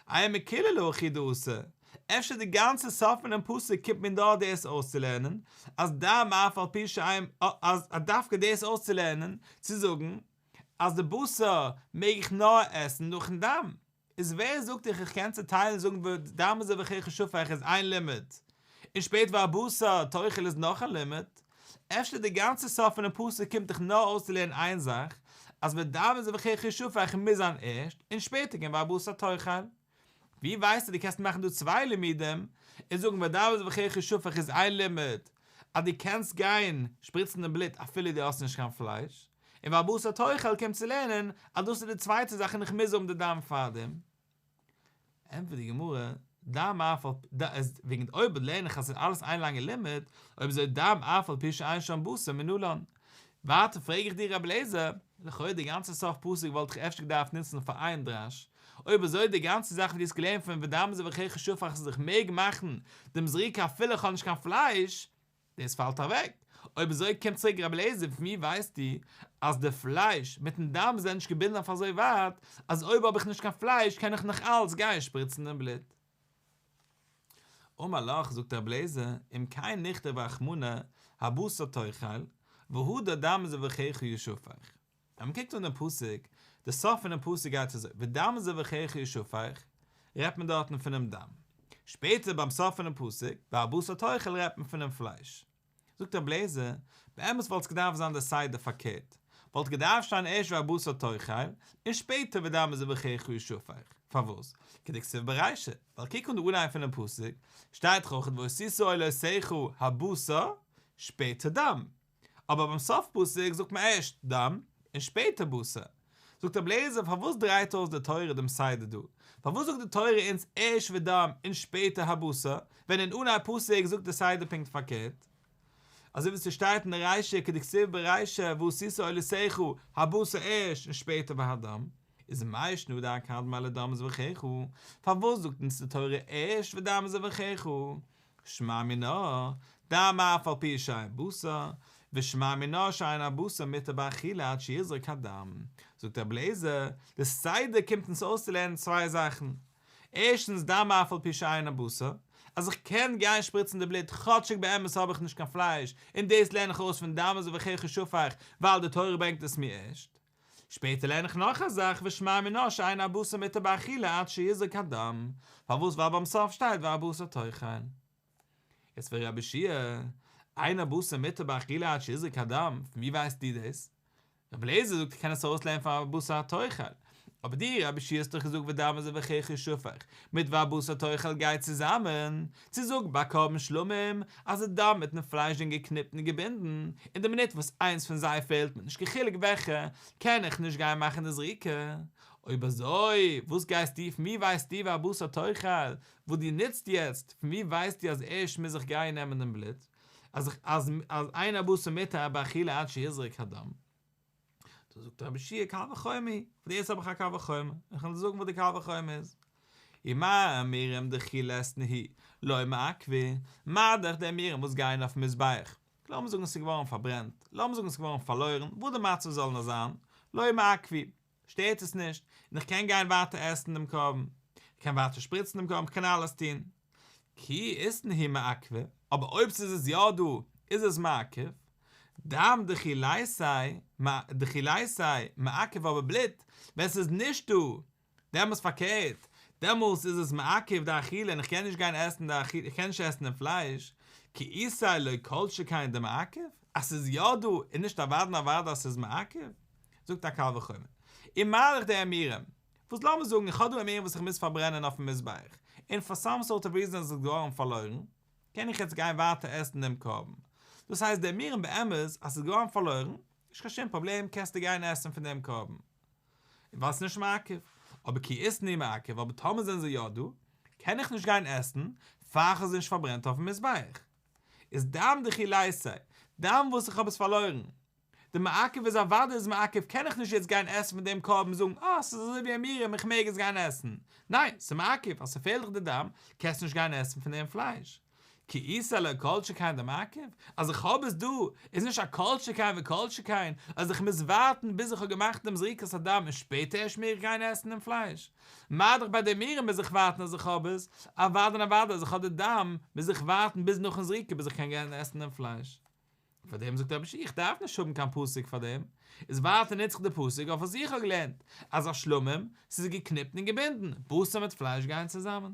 אימא כוליה להכי דאתא, אפשר די גאנצע סוף פונעם פסוק קומט מיר נאר דאס אויסצולערנען, אז דם אף על פי שאין, אז דווקא דאס אויסצולערנען, צו זאגן, אז די בשר מעג איך נאר עסן נאכן דם, איז ווער זאגט דיך איך קען צוטיילן זאגן ודם זבחיך ישפך איז איין לימוד, און שפעטער והבשר תאכל איז נאך א לימוד? אפשר די גאנצע סוף פונעם פסוק קומט דיך נאר אויסצולערנען איין זאך, אז ודם זבחיך ישפך מוז זיין ערשט, און שפעטער קומט והבשר תאכל. ווי ווייסטו דו קענסט מאכן דא צוויי לימודים און זאגן ודם זבחיך ישפך איז איין לימוד אז דו קענסט גיין שפריצן די בלוט אפילו דו האסט נישט קיין פלייש, און והבשר תאכל קומט צו לערנען אז דאס איז די צווייטע זאך און איך מוז האבן די דם פארדעם. ענטפערט די גמרא, דם אף על פי, וועגן אויב לערן איך אז ס'איז אלעס איין לאנגע לימוד, אויב אזוי דם אף על פי שאין שם בשר מנלן. ווייטער פרעג איך דיר רבי אליעזר, לכאורה די גאנצע סוף פסוק וואלט איך אפשר געדארפט נוצן פאר איין דרש, אויב אזוי די גאנצע זאך וואס דו האסט געלערנט פון ודם זבחיך ישפך אז איך מעג מאכן דעם זריקה אפילו איך האב נישט קיין פלייש, דאס פאלט אוועק. אויב אזוי קומט צוריק רבי אליעזר פון ווי ווייסטו אז די פלייש מיטן דם זענען נישט געבינדן אויף אזוי ווייט אז אויב האב איך נישט קיין פלייש קען איך נאך אלץ גיין שפריצן דעם בלוט. אמר לך, זאגט רבי אליעזר, אם כן נכתוב רחמנא, הבשר תאכל, והדר דם זבחיך ישפך. ווען מען קוקט אן דעם פסוק, די סוף פונעם פסוק גייט אזוי, ודם זבחיך ישפך, רעדט מען דארטן פונעם דם. שפעטער ביים סוף פונעם פסוק, והבשר תאכל רעדט מען פונעם פלייש. זאגט רבי אליעזר, באמת וואלט עס געדארפט זיין די סדר פארקערט, וואלט געדארפט שטיין ערשט והבשר תאכל, און שפעטער ודם זבחיך ישפך, פארוואס? כדכתיב ברישא, ווייל קוק אן די אנהייב פונעם פסוק, שטייט דאך אויך ועשית עולותיך הבשר, שפעטער דם, אבער ביים סוף פסוק זאגט מען ערשט דם און שפעטער בשר. זאגט רבי אליעזר פארוואס דרייט אויס די תורה דעם סדר דא? פארוואס זאגט די תורה אונז ערשט ודם און שפעטער הבשר, ווען אין אנהייב פסוק זאגט די סדר פונקט פארקערט? אזוי ווי ס'שטייט אין די רישא כדכתיב ברישא ועשית עולותיך הבשר ערשט און שפעטער והדם, איז מאי שנא דאקדמיה לדם זבחיך, פארוואס זאגט אונז די תורה ערשט ודם זבחיך? שמע מינה, דם אף על פי שאין בשר, ושמע מינה שאין הבשר מותר באכילה עד שיזרוק הדם. זאגט רבי אליעזר, די סדר קומט אונז אויסצולערנען צוויי זאכן. ערשטנס דם אף על פי שאין בשר, אז איך קען גיין שפריצן די בלוט כאטשיג באמת האב איך נישט קיין פלייש, און דאס לערן איך ארויס פון דם זבחיך ישפך ווייל די תורה ברענגט עס מיר ערשט. שפעטער לערן איך נאך א זאך ושמע מינה שאין הבשר מותר באכילה עד שיזרק הדם, פארוואס ווייל ביים סוף שטייט והבשר תאכל. יעצט ורבי יהושע, אין הבשר מותר באכילה עד שיזרק הדם, פון ווי ווייסטו דאס? רבי אליעזר זאגט איך קען עס ארויסלערנען פון והבשר תאכל, אבער דו רבי יהושע האסט דאך געזאגט ודם בזבחיך ישפך מיט והבשר תאכל גייט צוזאמען, צו זאגן ביי קרבן שלמים אז די דם מיטן פלייש זענען געקניפט און געבינדן, און די מינוט וואס איינס פון זיי פעלט מיר נישט קיין חילוק וועלכע, קען איך נישט גיין מאכן די זריקה. אויב אזוי וואס גייסטו פון ווי ווייסטו והבשר תאכל וואס דו נוצט יעצט, פון ווי ווייסטו אז ערשט מוז איך גיין נעמען דעם בלוט? אז איך אז אז אין הבשר מותר באכילה עד שיזרק הדם. דא זאגט רבי יהושע קל וחומר, פון דאס האב איך א קל וחומר, איך וועל דיר זאגן וואס די קל וחומר איז. ומה אימורים דכי לית נינהו לא מעכבי, מה דאך די אימורים וואס גייען אויפן מזבח, לאמיר זאגן עס איז געווארן פארברענט, לאמיר זאגן עס איז געווארן פארלוירן, וואס די מצב זאל נאר זיין, לא מעכבי, שטערט עס נישט, און איך קען גיין ווייטער עסן דעם קרבן, איך קען ווייטער שפריצן דעם קרבן, איך קען אלעס טון. כי אית נינהו מעכבי, אבער אויב ס'איז עס יא דא, איז עס מעכב. דם דכי ליתיה, דכי ליתיה, מעכב אבער בלוט, ווען ס'איז נישט דא, דעמאלס פארקערט, דעמאלס איז עס מעכב די אכילה און איך קען נישט גיין עסן די אכילה, איך קען נישט עסן דעם פלייש, כי איתיה לא כל שכן דמעכב, אז ס'איז יא דא איז נישט אוודאי און אוודאי אז ס'איז מעכב, זאגט א קל וחומר. ומה דאך די אימורים, וואס לאמיר זאגן איך האב דא אימורים וואס איך מוז פארברענען אויפן מזבח, און פאר סאם סארט אוו ריזען איז עס געווארן פארלוירן, קען איך יעצט גיין ווייטער עסן דעם קרבן. דאס הייסט די אימורים באמת אז ס'איז געווארן פארלוירן, נישט קיין שום פראבלעם קענסטו גיין עסן פון דעם קרבן. ווייל ס'איז נישט מעכב. אבער כי אית נינהו מעכב, אבער טאמער זענען זיי יא דא, קען איך נישט גיין עסן, פאר איך האב זיי נישט פארברענט אויפן מזבח. איז דם דכי ליתיה, דם וואס איך האב עס פארלוירן. די מעכב איז אוודאי איז מעכב קען איך נישט יעצט גיין עסן פון דעם קרבן זאגן אה ס'איז אזוי ווי אימורים איך מעג עס גיין עסן. ניין, ס'איז מעכב, אז ס'פעלט דיך די דם, קענסטו נישט גיין עסן פון דעם פלייש. כי איתיה לא כל שכן דמעכב, אז איך האב עס דא, איז נישט א כל שכן וכל שכן, אז איך מוז ווארטן ביז איך האב געמאכט דעם זריקת הדם און שפעטער ערשט מעג איך גיין עסן דעם פלייש. מה דאך ביי די אימורים מוז איך ווארטן אז איך האב עס, אוודאי און אוודאי אז איך האב די דם, מוז איך ווארטן ביז נאכן זריקה ביז איך קען גיין עסן דעם פלייש. פאר דעם זאגט רבי יהושע איך דארף נישט האבן קיין פסוק פאר דעם, איז ווייטער נוץ איך די פסוק אויף וואס איך האב געלערנט, אז א שלמים, ס'איז געקניפט און געבינדן, בשר מיט פלייש גייען צוזאמען.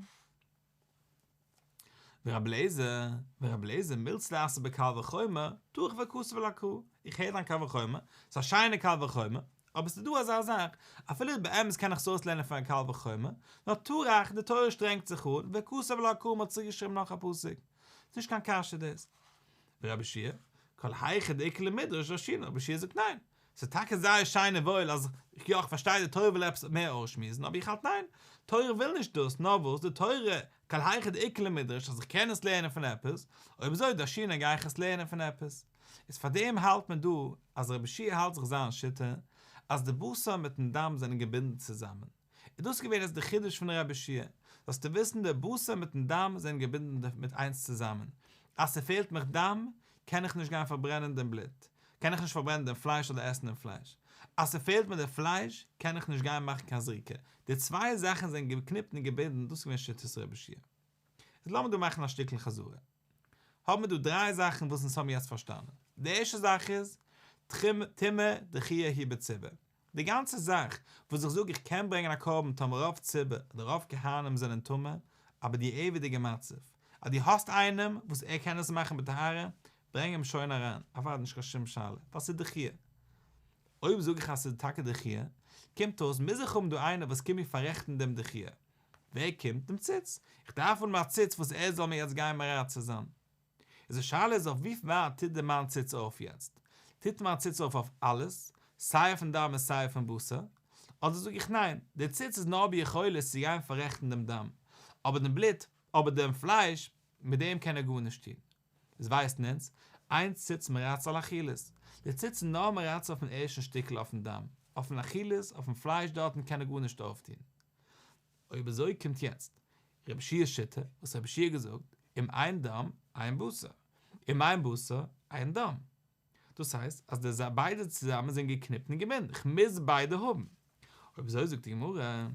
ורבי אליעזר, ורבי אליעזר מילתא דאתא בקל וחומר, טרח וכתב לה קרא, איך הער דיין קל וחומר, ס'איז א שיינע קל וחומר, אבער ס'איז דא אזא זאך, אפילו באמת קען איך עס אויסלערנען פון א קל וחומר, נאר טרח, די תורה שטרענגט זיך אן, וכתב לה קרא, מ'האט צוריקגעשריבן נאך א פסוק. ס'איז נישט קיין קשיא דאס. ורבי יהושע, כל היכא דאיכא למידרש דרשינן, רבי יהושע זאגט ניין, ס'איז טאקע זייער שיין און וואויל אז יא איך פארשטיי די תורה וויל עפעס מער אויסשמועסן אבער איך האלט ניין, תורה וויל נישט דאס נאר וואס די תורה כל היכא דאיכא למידרש אז איך קען עס לערנען פון עפעס, אויב אזוי דרשינן גיי איך עס לערנען פון עפעס. איז פארדעם האלט מען דא אז רבי יהושע האלט זיך זיין שיטה אז די בשר מיטן דם זענען געבינדן צוזאמען. איז דאס געווען איז די חידוש פון רבי יהושע, זאלסטו וויסן די בשר מיטן דם זענען געבינדן מיט איינס צוזאמען, אז ס'פעלט מיך דם קען איך נישט גיין פארברענען דעם בלוט, קען איך נישט פארברענען דעם פלייש אדער עסן דעם פלייש, אז ס'פעלט מיר די פלייש קען איך נישט גיין מאכן קיין זריקה, די צוויי זאכן זענען געקניפט און געבינדן, דאס איז געווען שיטת רבי יהושע. איז לאמיר דא מאכן א שטיקל חזרה. האבן מיר דא דריי זאכן וואס אונז האבן יעצט פארשטאנען. די ערשטע זאך איז, טומאה דחויה היא בציבור. די גאנצע זאך וואס איך זאג איך קען ברענגען א קרבן טאמער רוב ציבור אדער רוב כהנים זענען טמא, א בדיעבד'יגע מצב, אז דו האסט איינעם וואס ער קען עס מאכן בטהרה, ברענג אים שוין אריין, אוודאי נישט קיין שום שאלה, ווייל ס'איז דחויה. אויב זאג איך אז ס'איז טאקע דחויה, קומט אויס מוז איך האבן דא איינער וואס קומט מיר פאררעכטן דעם דחויה. ווער קומט? דעם ציץ. איך דארף האבן א ציץ וואס ער זאל מיר יעצט גיין מרצה זיין. איז די שאלה איז אויף ווי ווייט טוט די מיין ציץ אויף יעצט? טוט מיין ציץ אויף אויף אלעס, סיי אויפן דם און סיי אויפן בשר? אדער זאג איך ניין, די ציץ איז נאר ביכולת צו גיין פאררעכטן דעם דם, אבער דעם בלוט, אבער דעם פלייש, מיט דעם קען ער גארנישט טון. איז ווייסן אונז, אין ציץ מרצה על אכילות, די ציץ איז נאר מרצה אויפן ערשטן שטיקל אויפן דם, אויפן אכילות, אויפן פלייש דארטן קען ער גארנישט אויפטון. אויב אזוי קומט יעצט רבי יהושע'ס שיטה, וואס רבי יהושע האט געזאגט, אם אין דם, אין בשר, אם אין בשר, אין דם. דאס הייסט אז די ביידע צוזאמען זענען געקניפט און געבינדן, איך מוז ביידע האבן. אויב אזוי זאגט די גמרא,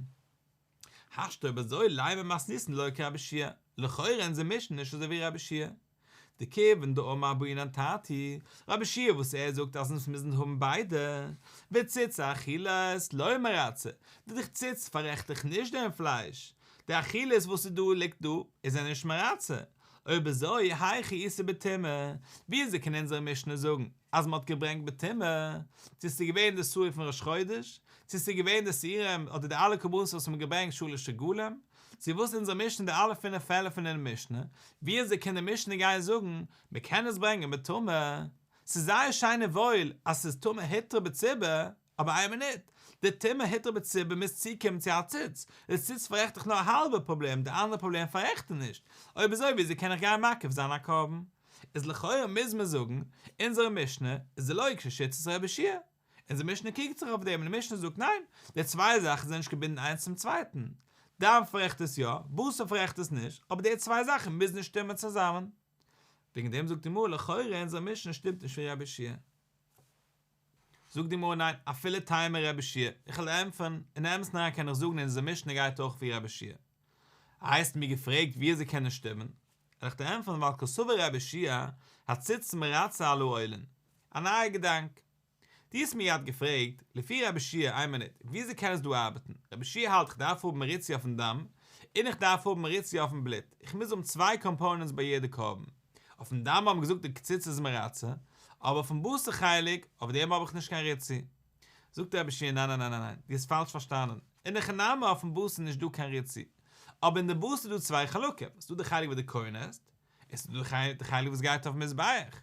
השתא אויב אזוי לימא מתניתין לא כרבי יהושע, לכאורה אונזער משנה נישט אזוי ווי רבי יהושע. דכיון דאמר בעינן תרתי, רבי יהושע וואס ער זאגט אז אונז מוזן האבן ביידע, וציץ האכילות לא מרצה, די ציץ פאררעכט דאך נישט דעם פלייש, די אכילות וואס איז דא ליגט דא איז ער נישט מרצה, אויב אזוי היכי איתא בטומאה, וויאזוי קען אונזערע משנה זאגן אז מען האט געברענגט בטומאה, צו ס'איז געווען די שעיר פון ראש חודש, צו ס'איז געווען די שעירים אדער די אלע קרבנות וואס מען האט געברענגט שלש רגלים, צו וואס אונזער משנה די אלע פינף פעלער פון אונזער משנה, וויאזוי קען די משנה גיין זאגן מען קען עס ברענגען בטומאה, ס'איז זייער שיין און וואויל אז ס'איז טומאה הותרה בציבור, אבער איין מינוט, די טומאה הותרה בציבור מוז צוקומען צו א ציץ, די ציץ פאררעכט דאך נאר א האלבע פראבלעם, די אנדערע פראבלעם פאררעכט ער נישט, אויב אזוי וויאזוי קען איך גיין מקריב זיין א קרבן? איז לכאורה מוז מען זאגן, אונזערע משנה איז דלא כשיטת רבי יהושע אונזער משנה קריגט זיך אויף דעם און די משנה זאגט ניין, די צוויי זאכן זענען נישט געבינדן איינס צום צווייטן, דם פאררעכט עס יא, בשר פאררעכט עס נישט, אבער די צוויי זאכן מוזן נישט שטימען צוזאמען. וועגן דעם זאגט די גמרא לכאורה אונזער משנה שטימט נישט ווי רבי יהושע זאגט די גמרא ניין, אפילו תימא רבי יהושע איך וועל ענטפערן, אין אמת'ן אריין קען איך זאגן אונזער משנה גייט אויך ווי רבי יהושע הייסט מיר געפרעגט ווי אזוי קען עס שטימען, וועל איך דיר ענטפערן ווייל קסבר רבי יהושע הציץ מרצה על העולין, א נייע געדאנק. דו האסט מיר געהאט געפרעגט, לפי רבי יהושע איין מינוט, וויאזוי קען עס דא ארבעטן? רבי יהושע האלט איך דארף האבן ריצוי אויפן דם, און איך דארף האבן ריצוי אויפן בלוט, איך מוז האבן צוויי קאמפאונענטס ביי יעדע קרבן. אויפן דם האבן געזאגט די ציץ איז מרצה, אבער אויפן בשר חלק, אויף דעם האב איך נישט קיין ריצוי. זאגט רבי יהושע ניין ניין ניין ניין, דו האסט פאלש פארשטאנען, אין הכי נמי אויפן בשר איז נישט דא קיין ריצוי, אבער אין די בשר איז דא צוויי חלקים, ס'איז דא די חלק וואס די כהן עסט, עס איז דא די חלק וואס גייט אויפן מזבח,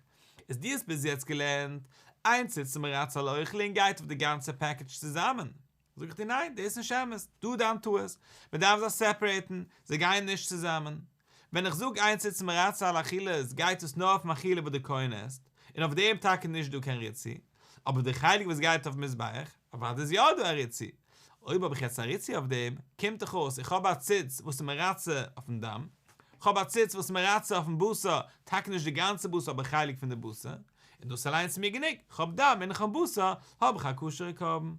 איז דו האסט ביז יעצט געלערנט, אין ציצין מרצה על האוכלין גייט אויף די גאנצע פעקעדזש צוזאמען, זאג איך דיר ניין דאס איז נישט אמת, דא דיין טעות, מען דארף זיי סעפערעיטן, זיי גייען נישט צוזאמען, ווען איך זאג אין ציצין מרצה על האכילות גייט עס נאר אויפן אכילה וואס די כהן עסט, און אויף דעם טאקע נישט דא קיין ריצוי, אבער די חלק וואס גייט אויפן מזבח, אוודאי איז יא דא א ריצוי, אויב האב איך יעצט א ריצוי אויף דעם, קומט דאך אויס איך האב א ציץ וואס איז מרצה אויפן דם, כ'האב א ציץ וואס איז מרצה אויפן בשר, טאקע נישט די גאנצע בשר אבער חלק פון די בשר, און דאס אליינס איז מיר גענוג, כ'האב דם און איך האב בשר, האב איך א כשר'ע קרבן.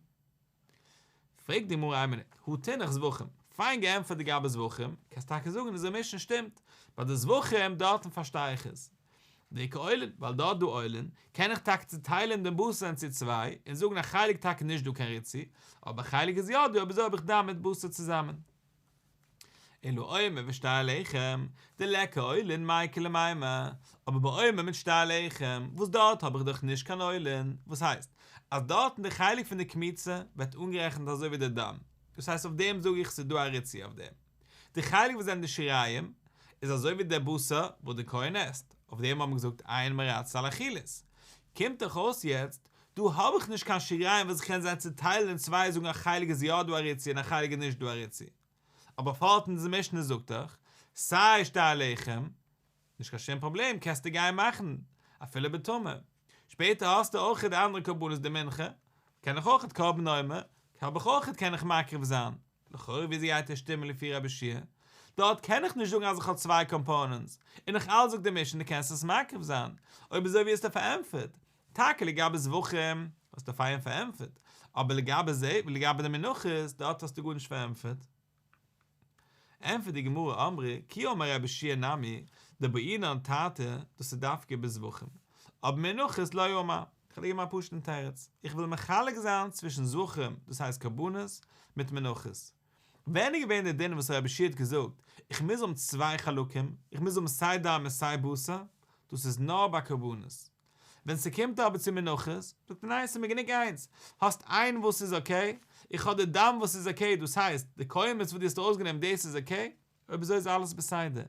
פרעגט די גמרא איין מינוט, הא תינח זבחים, פיין געענטפערט לגבי זבחים, קענסט טאקע זאגן אונזער משנה שטימט, ביי די זבחים דארטן פארשטיי איך עס, דאיכא עולין, ווייל דארט דא עולין, קען איך טאקע צוטיילען דעם בשר אין צו צוויי, און זאגן א חלק טאקע נישט דא קיין ריצוי, אבער א חלק איז יא דא, אויב אזוי האב איך דם מיט בשר צוזאמען. אלא עומר ושתי הלחם, דליכא עולין מאי איכא למימר, אבער ביי עומר מיט שתי הלחם, וואס דארט האב איך דאך נישט קיין עולין, וואס הייסט, אז דארטן די חלק פון די קמיצה ווערט אנגערעכנט אזוי ווי די דם, דאס הייסט אויף דעם זאג איך ס'איז דא א ריצוי אויף דעם. די חלק וואס זענען די שיריים, איז אזוי ווי דער בשר וואס די כהן עסט, אויף דעם האט מען געזאגט אין מרצה על האכילות. קומט דאך אויס יעצט, דא האב איך נישט קיין שיריים וואס איך קען זיי צוטיילן אין צוויי זאגן א חלק איז יא דא א ריצוי און א חלק איז נישט דא א ריצוי. אבער פארט אונזער משנה זאגט דאך, סיי שתי הלחם, נישט קיין שום פראבלעם קענסטו גיין מאכן אפילו בטמא. שפעטער האסטו אויך די אנדערע קרבנות די מנחה, קען איך אויך קרבן עומר, האב איך אויך קען איך מקריב זיין. לכאורה וויאזוי גייט עס שטימען לפי רבי יהושע? דארט קען איך נישט זאגן אז איך האב צוויי קאמפאונענטס, און נאך אלץ זאגט די משנה דו קענסט עס מקריב זיין. אויב אזוי ווי האסטו פארענטפערט? טאקע לגבי זבחים האסטו פיין פארענטפערט, אבער לגבי זה ולגבי די מנחות דארט האסטו גארנישט פארענטפערט. ענטפערט די גמרא אמרי כי אמר רבי יהושע נמי דבעינן תרתי דאס איז דווקא בזבחים, אבער מנחות לא אמר, כ'וועל דיר געבן א פשוט'ן תירוץ, איך וויל מחלק זיין צווישן זבחים דאס הייסט קרבנות מיט מנחות, ווען איז געווען די דין וואס רבי יהושע האט געזאגט איך מוז האבן צוויי חלקים, איך מוז האבן סיי דם און סיי בשר, דאס איז נאר ביי קרבנות, ווען ס'קומט אבער צו מנחות, זאגט ער ניין ס'איז מיר גענוג איינס, האסט איין וואס איז אקעי, איך האב די דם וואס איז אקעי, דאס הייסט, די קומץ וואס דו האסט ארויסגענומען דאס איז אקעי, אויב אזוי איז אלעס בסדר.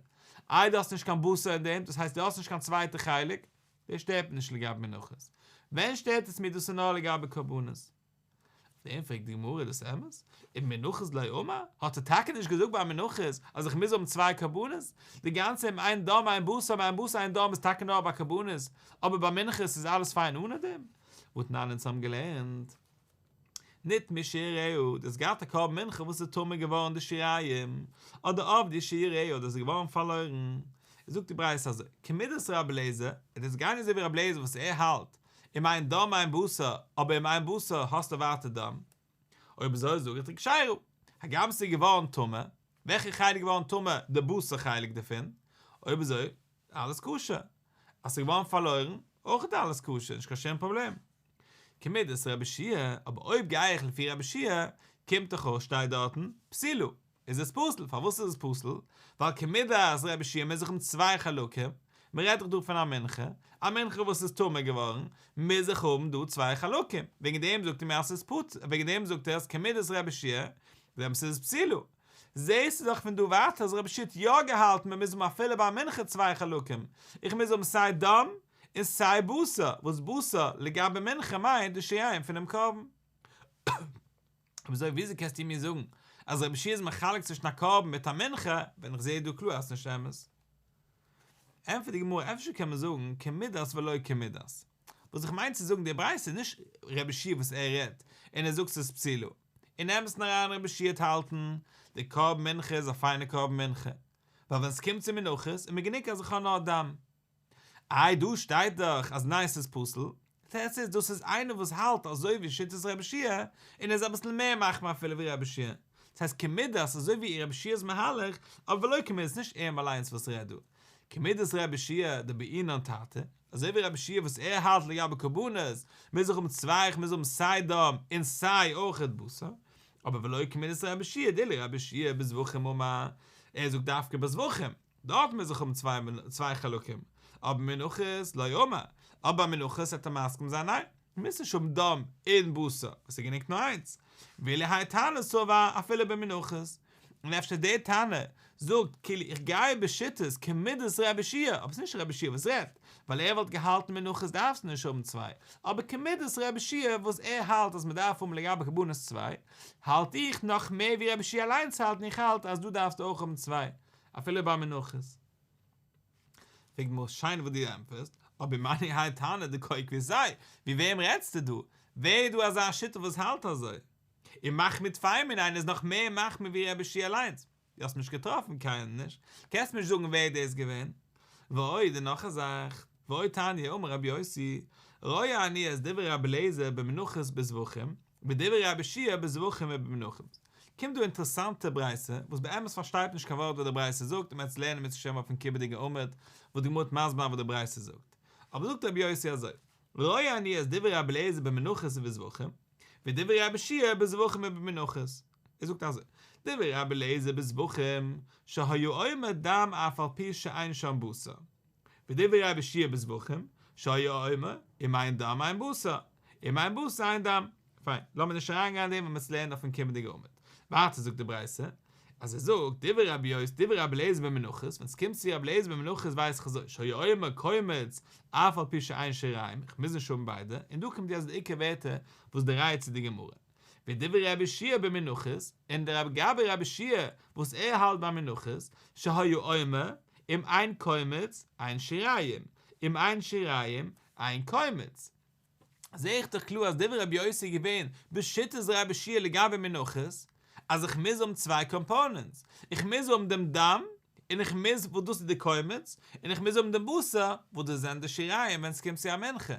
איי דו האסט נישט קיין בשר אין דעם, דאס הייסט דו האסט נישט קיין צווייטע חלק, דאס שטערט מיר נישט לגבי מנחות. ווען שטערט עס מיר דאס איז נאר לגבי קרבנות. אויף דעם פרעגט די גמרא איז דאס אמת? ומנחות לא אמר? האט ער טאקע נישט געזאגט ביי מנחות אז איך מוז האבן צוויי קרבנות? די גאנצע אם אין דם אין בשר אם אין בשר אין דם איז טאקע נאר ביי קרבנות, אבער ביי מנחות איז אלעס פיין אנע דעם? והתנן אונז האבן געלערנט נטמאו שיריה, דו האסט געהאט א קרבן מנחה וואס איז טמא געווארן די שיריים, אדער אבדו שיריה אדער איז געווארן פארלוירן, זאגט די ברייתא אזוי, כמידת רבי אליעזר, עס איז גיין אזוי ווי רבי אליעזר וואס ער האלט אם אין דם אין בשר, אבער אם אין בשר האסטו ווייטער דם. אויב אזוי זאג איך דיר כשרה, הגם ס'איז געווארן טמא, וועלכע חלק איז געווארן טמא? די בשר חלק דערפון, אויב אזוי אלעס כשר. אז ס'איז געווארן פארלוירן, אויך איז אלעס כשר, נישט קיין שום פראבלעם. כמידת רבי יהושע, אבער אויב גיי איך לפי רבי יהושע, קומט דאך אויס שטייט דארטן, פסולה, איז עס פסול, פארוואס איז עס פסול? ווייל כמידת רבי יהושע מוז איך האבן צוויי חלקים, מען רעדט דאך דא פון א מנחה, א מנחה וואס איז טמא געווארן, מוז איך האבן דא צוויי חלקים, וועגן דעם זאגט ער מיר אז ס'איז פסול, וועגן דעם זאגט ער אז כמידת רבי יהושע, דעמאלטס איז עס פסולה. זעהסטו דאך פון דא ווייטער אז רבי יהושע האט יא געהאלטן מען מוז האבן אפילו ביי מנחה צוויי חלקים, איך מוז האבן סיי דם און סיי בשר, וואס בשר לגבי מנחה מיינט די שיריים פונעם קרבן. אבער אזוי וויאזוי קענסטו מיר זאגן אז רבי יהושע איז מחלק צווישן א קרבן מיט א מנחה ווען איך זעה דא קלאר אז ס'נישט אמת? ענטפערט די גמרא אפשר קען מען זאגן כמידת ולא כמידת. וואס איך מיין צו זאגן די ברייתא איז נישט רבי יהושע וואס ער רעדט און ער זאגט ס'איז פסולה. אין אמת'ן אריין רבי יהושע וועט האלטן די קרבן מנחה איז א פיינע קרבן מנחה ווייל ווען ס'קומט צו מנחות איז מיר גענוג אז איך האב נאר דם. איי דא שטייט דאך אז ניין ס'איז פסול, תירוץ איז דאס איז איינער וואס האלט אזוי ווי שיטת רבי יהושע און ער איז אביסל מער מחמיר אפילו ווי רבי יהושע, דאס הייסט כמידת אזוי ווי רבי יהושע'ס מהלך, אבער ולא כמידת נישט אים אליינס וואס רעדט דא, כמידת רבי יהושע דבעינן תרתי, אזוי ווי רבי יהושע וואס ער האלט לגבי קרבנות מוז איך האבן צוויי איך מוז האבן סיי דם און סיי אויכעט בשר, אבער ולא כמידת רבי יהושע דאילו רבי יהושע בזבחים אמר, ער זאגט דווקא בזבחים. דארט מוז איך האבן צוויי חלקים, אבער מנחות לא אמר, אבער ביי מנחות וועט ער מסכים זיין ניין, מוז נישט האבן דם און בשר, עס איז גענוג נאר איינס, ואילו האי תנא סבר אפילו במנחות, און אפשר דער תנא זאגט כאילו איך גיי בשיטת כמידת רבי יהושע, אבער עס איז נישט רבי יהושע וואס רעדט, ווייל ער וואלט געהאלטן מנחות דארפסטו נישט האבן צוויי, אבער כמידת רבי יהושע וואס ער האלט אז מען דארף האבן לגבי קרבנות צוויי, האלט איך נאך מער ווי רבי יהושע אליינס האלט און איך האלט אז דא דארפסטו אויך האבן צוויי, אפילו ביי מנחות. פרעגט די גמרא שיין וואס דו ענטפערסט, אבער ומני האי תנא דקא עקבתיה, ווי וועם רעדסטו דא? ווער איז דא אזא שיטה וואס האלט אזוי? ומחמיר טפי מיניה איז נאך מער מחמיר ווי רבי יהושע אליינס, דו האסט נישט געטראפן קיינעם נישט, קענסט מיר נישט זאגן ווער דאס איז געווען. ועוד און נאך א זאך, ועוד תניא אמר רבי יוסי, רואה אני את דברי רבי אליעזר במנחות בזבחים, ודברי רבי יהושע בזבחים ובמנחות. קומט דא אינטערעסאנטע ברייתא, וואס באמת פארשטייט נישט קיין ווארט וואס די ברייתא זאגט, און מ'וועט עס לערנען אם ירצה השם אויפן קומענדיגן עמוד, וואס די גמרא וועט מסביר זיין וואס די ברייתא זאגט. אבער זאגט רבי יוסי אזוי, רואה אני את דברי רבי אליעזר במנחות ובזבחים, ודברי רבי יהושע בזבחים ובמנחות. ער זאגט אזוי, דברי רבי אליעזר בזבחים, שהיה אומר דם אף על פי שאין שם בשר. ודברי רבי יהושע בזבחים, שהיה אומר, אם אין דם אין בשר, אם אין בשר אין דם. פיין, לאמיר נישט אריינגיין אין דעם ווען מ'וועט עס לערנען אויפן קומענדיגע עמוד. ווייטער זאגט די ברייתא, אז ער זאגט, דברי רבי יוסי, דברי רבי אליעזר במנחות, ווען ס'קומט צו רבי אליעזר במנחות ווייס איך אזוי, שהיה אומר קומץ, אף על פי שאין שיריים, איך מוז נישט האבן ביידע, און דא קומט יעצט די עיקר ווערטער וואס די ראיה צו די גמרא. ודברי רבי יהושע במנחות, און דער לגבי רבי יהושע וואס ער האלט ביי מנחות, שהיה אומר, אם אין קומץ, אין שיריים, אם אין שיריים, אין קומץ. זעה איך דאך קלאר אז דברי רבי יוסי איז געווען בשיטת רבי יהושע לגבי מנחות, אז איך מוז האבן צוויי components, איך מוז האבן דעם דם, און איך מוז, וואס דאס איז די קומץ, און איך מוז האבן דעם בשר, וואס דאס זענען די שיריים ווען עס קומט צו א מנחה.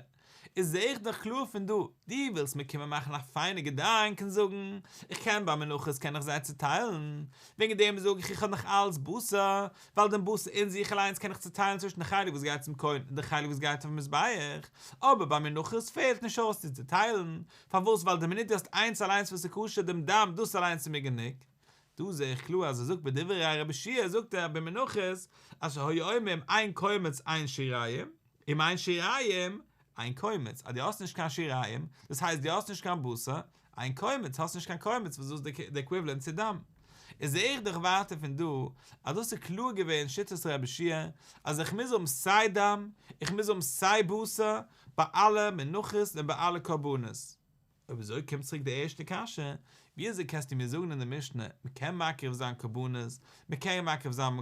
איז זעה איך דאך קלאר פון דא, דו ווילסט מיר קומען מאכן א פיינע געדאנק און זאגן, איך קען ביי מנחות קען איך זיי צוטיילן, וועגן דעם זאג איך איך האב נאך אלץ בשר, ווייל דעם בשר אין זיך אליינס קען איך צוטיילן צווישן די חלק וואס גייט צום כהן און די חלק וואס גייט אויפן מזבח, אבער ביי מנחות פעלט נישט אויס צו צוטיילן, פארוואס ווייל די מינוט דו האסט איינס אליינס וואס איז כשר דעם דם דאס אליינס איז מיר גענוג. דא זעה איך קלאר אז ער זאגט בדברי רבי יהושע זאגט ער במנחות אז שהיה אומר אם אין קומץ אין שיריים, אם אין שיריים, אין קומץ, אז דו האסט נישט קיין שיריים, דאס הייסט דו האסט נישט קיין בשר, אין קומץ, האסט נישט קיין קומץ וואס דאס איז די עקוויוועלענט צו דם. איז זעה איך דאך ווייטער פון דא אז דאס איז קלאר געווען שיטת רבי יהושע אז איך מוז האבן סיי דם, איך מוז האבן סיי בשר, ביי אלע מנחות און ביי אלע קרבנות. אויב אזוי קומט צוריק די ערשטע קשיא, ווי אזוי קענסטו מיר זאגן אין די משנה, מען קען מקריב זיין קרבנות, מען קען מקריב זיין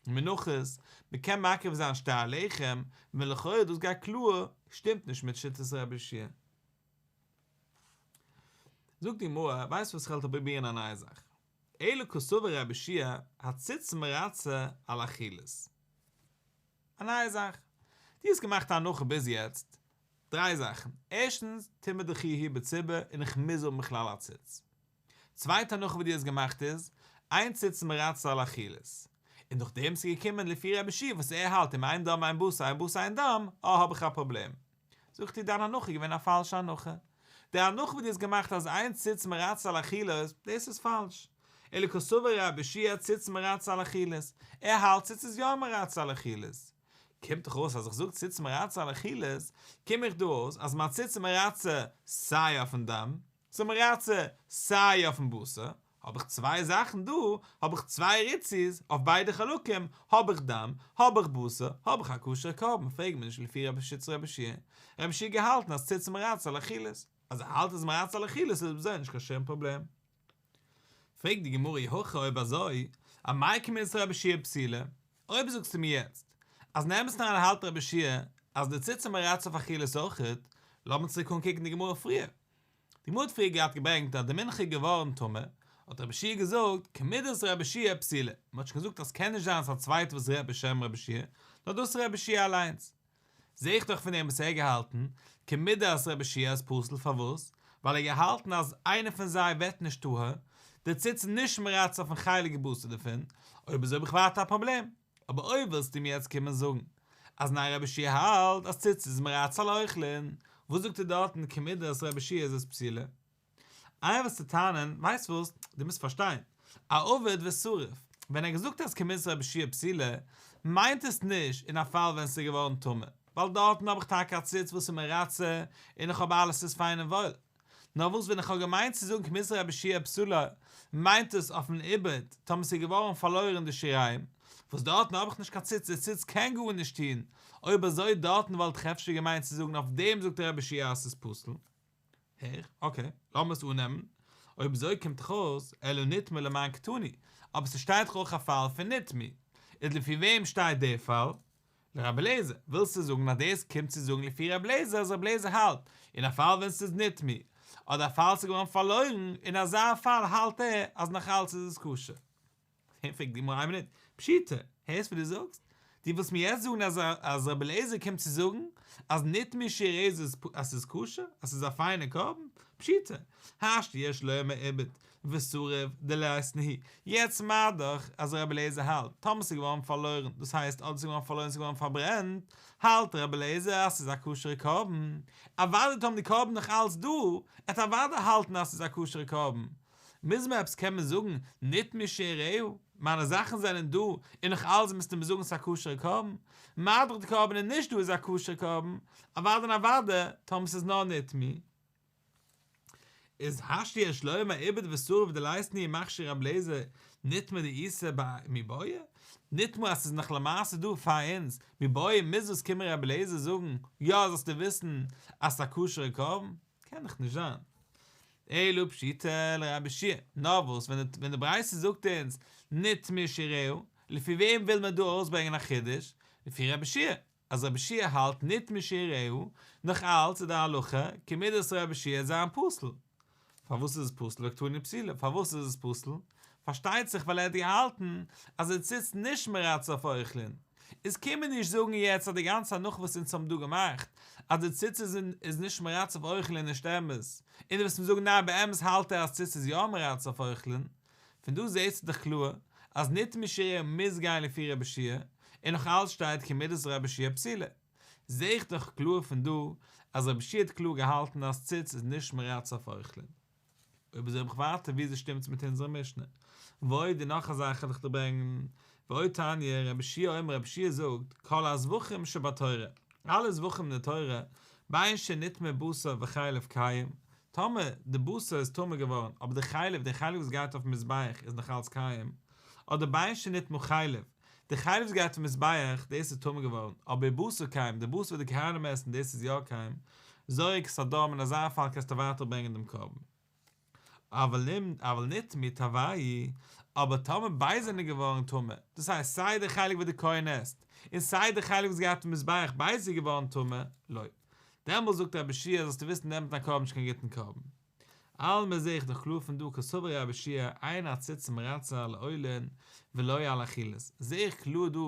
מנחות, מען קען מקריב זיין שתי הלחם, ווען לכאורה דאס גייט קלאר, שטימט נישט מיט שיטת רבי יהושע. זאגט די גמרא, ווייסט וואס איך וועל פרובירן א נייע זאך, אלא קסבר רבי יהושע, הציץ מרצה על אכילות. א נייע זאך. דו האסט געמאכט א הנחה ביז יעצט, דריי זאכן, ערשטנס, טומאה דחויה היא בציבור און איך מוז האבן בכלל א ציץ. צווייטע הנחה וואס דו האסט געמאכט איז, אין ציצין מרצה על אכילות. און דורך דעם ס'איז געקומען לפי רבי יהושע וואס ער האלט אם אין דם אין בשר אין בשר אין דם, אה האב איך א פראבלעם. זאג איך דיר דיין הנחה איז געווען א פאלשע הנחה. די הנחה וואס דו האסט געמאכט אז אין ציץ מרצה על אכילות, דאס איז פאלש. אלא קסבר רבי יהושע ציץ מרצה על אכילות, ער האלט ציץ איז יא מרצה על אכילות. קומט דאך אויס אז איך זאג ציץ מרצה על אכילות, קום איך דא אויס אז מיין ציץ איז מרצה סיי אויפן דם, ס'איז מרצה סיי אויפן בשר, האב איך צוויי זאכן דא, האב איך צוויי ריצוי'ס אויף ביידע חלקים, האב איך דם, האב איך בשר, האב איך א כשר'ע קרבן, פרעג מיר נישט לפי רבי שיטת רבי יהושע, רבי יהושע האט געהאלטן אז ציץ מרצה על אכילות, אז ער האלט אז מרצה על אכילות איז אויב נישט קיין שום פראבלעם. פרעגט די גמרא אי הכי אויב אזוי, אמאי כמידת רבי יהושע פסולה, אויב זאגסטו מיר יעצט אז אין אמת'ן אריין האלט רבי יהושע אז די ציץ איז מרצה אויף אכילות אויכעט, לאמיר צוריק אנקוקן די גמרא פריער. די גמרא האט פריער געהאט געברענגט אז די מנחה איז געווארן טמא, האט רבי יהושע געזאגט כמידת רבי יהושע פסולה, מען האט שוין געזאגט אז ס'קען נישט זיין אז א צווייטער וואס רעדט בשם רבי יהושע, נאר דאס איז רבי יהושע אליינס. זעה איך דאך פון דעם וואס ער האט געהאלטן, כמידת רבי יהושע איז פסול פארוואס? ווייל ער האט געהאלטן אז איינער פון זיי ווערט נישט טהור, די ציץ איז נישט מרצה אויפן חלק בשר דערפון, אויב אזוי האב איך ווייטער א פראבלעם. אבער אויב ווילסטו מיר יעצט קומען זאגן אז ניין רבי יהושע האלט אז ציץ איז מרצה על אוכלין, וואס זאגט ער דארטן כמידת רבי יהושע איז עס פסולה? איי וועסטו טענה'ן, ווייסט וואס, דו מוזט פארשטיין, אאבד ושרוף, ווען ער האט געזאגט אז כמידת רבי יהושע פסולה, מיינט עס נישט אין א פאל ווען עס איז געווארן טמא, ווייל דארטן האב איך טאקע א ציץ וואס איז מרצה און איך האב אלעס איז פיין און וואויל. נאר וואס ווען איך האב געמיינט צו זאגן כמידת רבי יהושע פסולה, מיינט עס אויפן איבוד, טאמער ס'איז געווארן פארלוירן די שיריים, וואס דארטן האב איך נישט קיין ציץ, די ציץ קען גארנישט טון, אויב אזוי דארטן וואלט איך אפשר געמיינט צו זאגן אויף דעם זאגט רבי יהושע אז ס'איז פסול. הער איך, אקעי, לאמיר עס אננעמען, אויב אזוי קומט דאך אויס, אלא נטמאו למאי קתני, אבער ס'שטייט דאך אויך א פאל פון נטמאו, איז לפי וועם שטייט דער פאל? לרבי אליעזר, ווילסטו זאגן אז דאס קומט צו זאגן לפי רבי אליעזר אז רבי אליעזר האלט, אין א פאל ווען ס'איז נטמאו, אדער א פאל ס'איז געווארן פארלוירן, אין אזא פאל האלט ער אז נאך אלץ איז עס כשר. פרעגט די גמרא איין מינוט, פשיטא, הערסט וואס דו זאגסט? דו ווילסט מיר יעצט זאגן אז אז רבי אליעזר קומט צו זאגן אז נטמאו שיריה איז אז ס'איז כשר, אז ס'איז א פיינע קרבן? פשיטא, השתא יש לומר איבד ושרף דלית ניהו, יעצט מה דאך אז רבי אליעזר האלט, טאמער ס'איז געווארן פארלוירן, דאס הייסט אדער ס'איז געווארן פארלוירן ס'איז געווארן פארברענט, האלט רבי אליעזר אז ס'איז א כשר'ע קרבן, אוודאי טאמער די קרבן נאך אלץ דא, עט אוודאי האלטן אז ס'איז א כשר'ע קרבן, מוז מען עפעס קען מען זאגן נטמאו שיריה, מיינע זאכן זענען דא און נאך אלס מוזטו מיר זאגן ס'איז א כשר'ע קרבן, מה דאך די קרבן איז נישט דא איז א כשר'ע קרבן, אוודאי און אוודאי טאמער ס'איז נאר נטמאו. איז השתא יש לומר איבד ושרף דלית ניהו מכשיר רבי אליעזר נטמאו דאיתא מיבעיא, נטמאו אז ס'איז נאך למעשה דא פאר אונז, מיבעיא מוז דאס קומען רבי אליעזר זאגן, יא זאלסטו וויסן אז ס'איז א כשר'ע קרבן, קען דאך נישט זיין. אלא פשיטא לרבי יהושע, נאר וואס ווען די ברייתא זאגט אונז נטמאו שיריה, לפי וועם וויל מען דא ארויסברענגען א חידוש? לפי רבי יהושע, אז רבי יהושע האלט נטמאו שיריה, נאך אלץ איז די הלכה כמידת רבי יהושע זיין פסול. פארוואס איז עס פסול וקתני פסולה? פארוואס איז עס פסול? פארשטייט זיך ווייל ער האט געהאלטן אז די ציץ נישט מרצה אויף אוכלין. איז קום מיר נישט זאגן יעצט אז די גאנצע הנחה וואס אונז האבן דא געמאכט אז די ציץ איז נישט מרצה אויף אוכלין איז נישט אמת, און דו וועסט מיר זאגן ניין באמת האלט ער אז ציץ איז יא מרצה אויף אוכלין, פון דא זעסטו דאך קלאר אז נטמאו שיריה מוז גיין לפי רבי יהושע, און נאך אלץ שטייט כמידת רבי יהושע פסולה. זע איך דאך קלאר פון דא אז רבי יהושע האט קלאר געהאלטן אז ציץ איז נישט מרצה אויף אוכלין. אויב אזוי האב איך ווייטער וויאזוי שטימט עס מיט אונזערע משנה? ועוד און נאך א זאך וועל איך דיר ברענגען, ועוד תניא, רבי יהושע אומר רבי יהושע זאגט, כל הזבחים שבתורה, אלע זבחים אין די תורה, בין שנטמא בשר וחלב קיים, טאמער די בשר איז טמא געווארן אבער די חלב, די חלב וואס גייט אויפן מזבח איז נאך אלץ קיים, אדער בין שנטמא חלב, די חלב וואס גייט אויפן מזבח, דאס איז טמא געווארן, אבער בשר קיים, די בשר וואס די כהנים עסן, דאס איז יא קיים, זורק את הדם, אין אזא פאל קענסטו ווייטער ברענגען דעם קרבן. אבל נטמאו תרווייהו, אבער טאמער ביידע זענען געווארן טמא, דאס הייסט סיי די חלק וואס די כהן עסט, און סיי די חלק וואס גייט אויפן מזבח ביידע איז געווארן טמא, לא. דעמאלס זאגט רבי יהושע זאלסטו וויסן נעמט דיין קרבן נישט קיין גוטן קרבן. אלמא זעה איך דאך קלאר פון דא קסבר רבי יהושע אין הציץ מרצה על עולין ולא על אכילות, זעה איך קלאר דא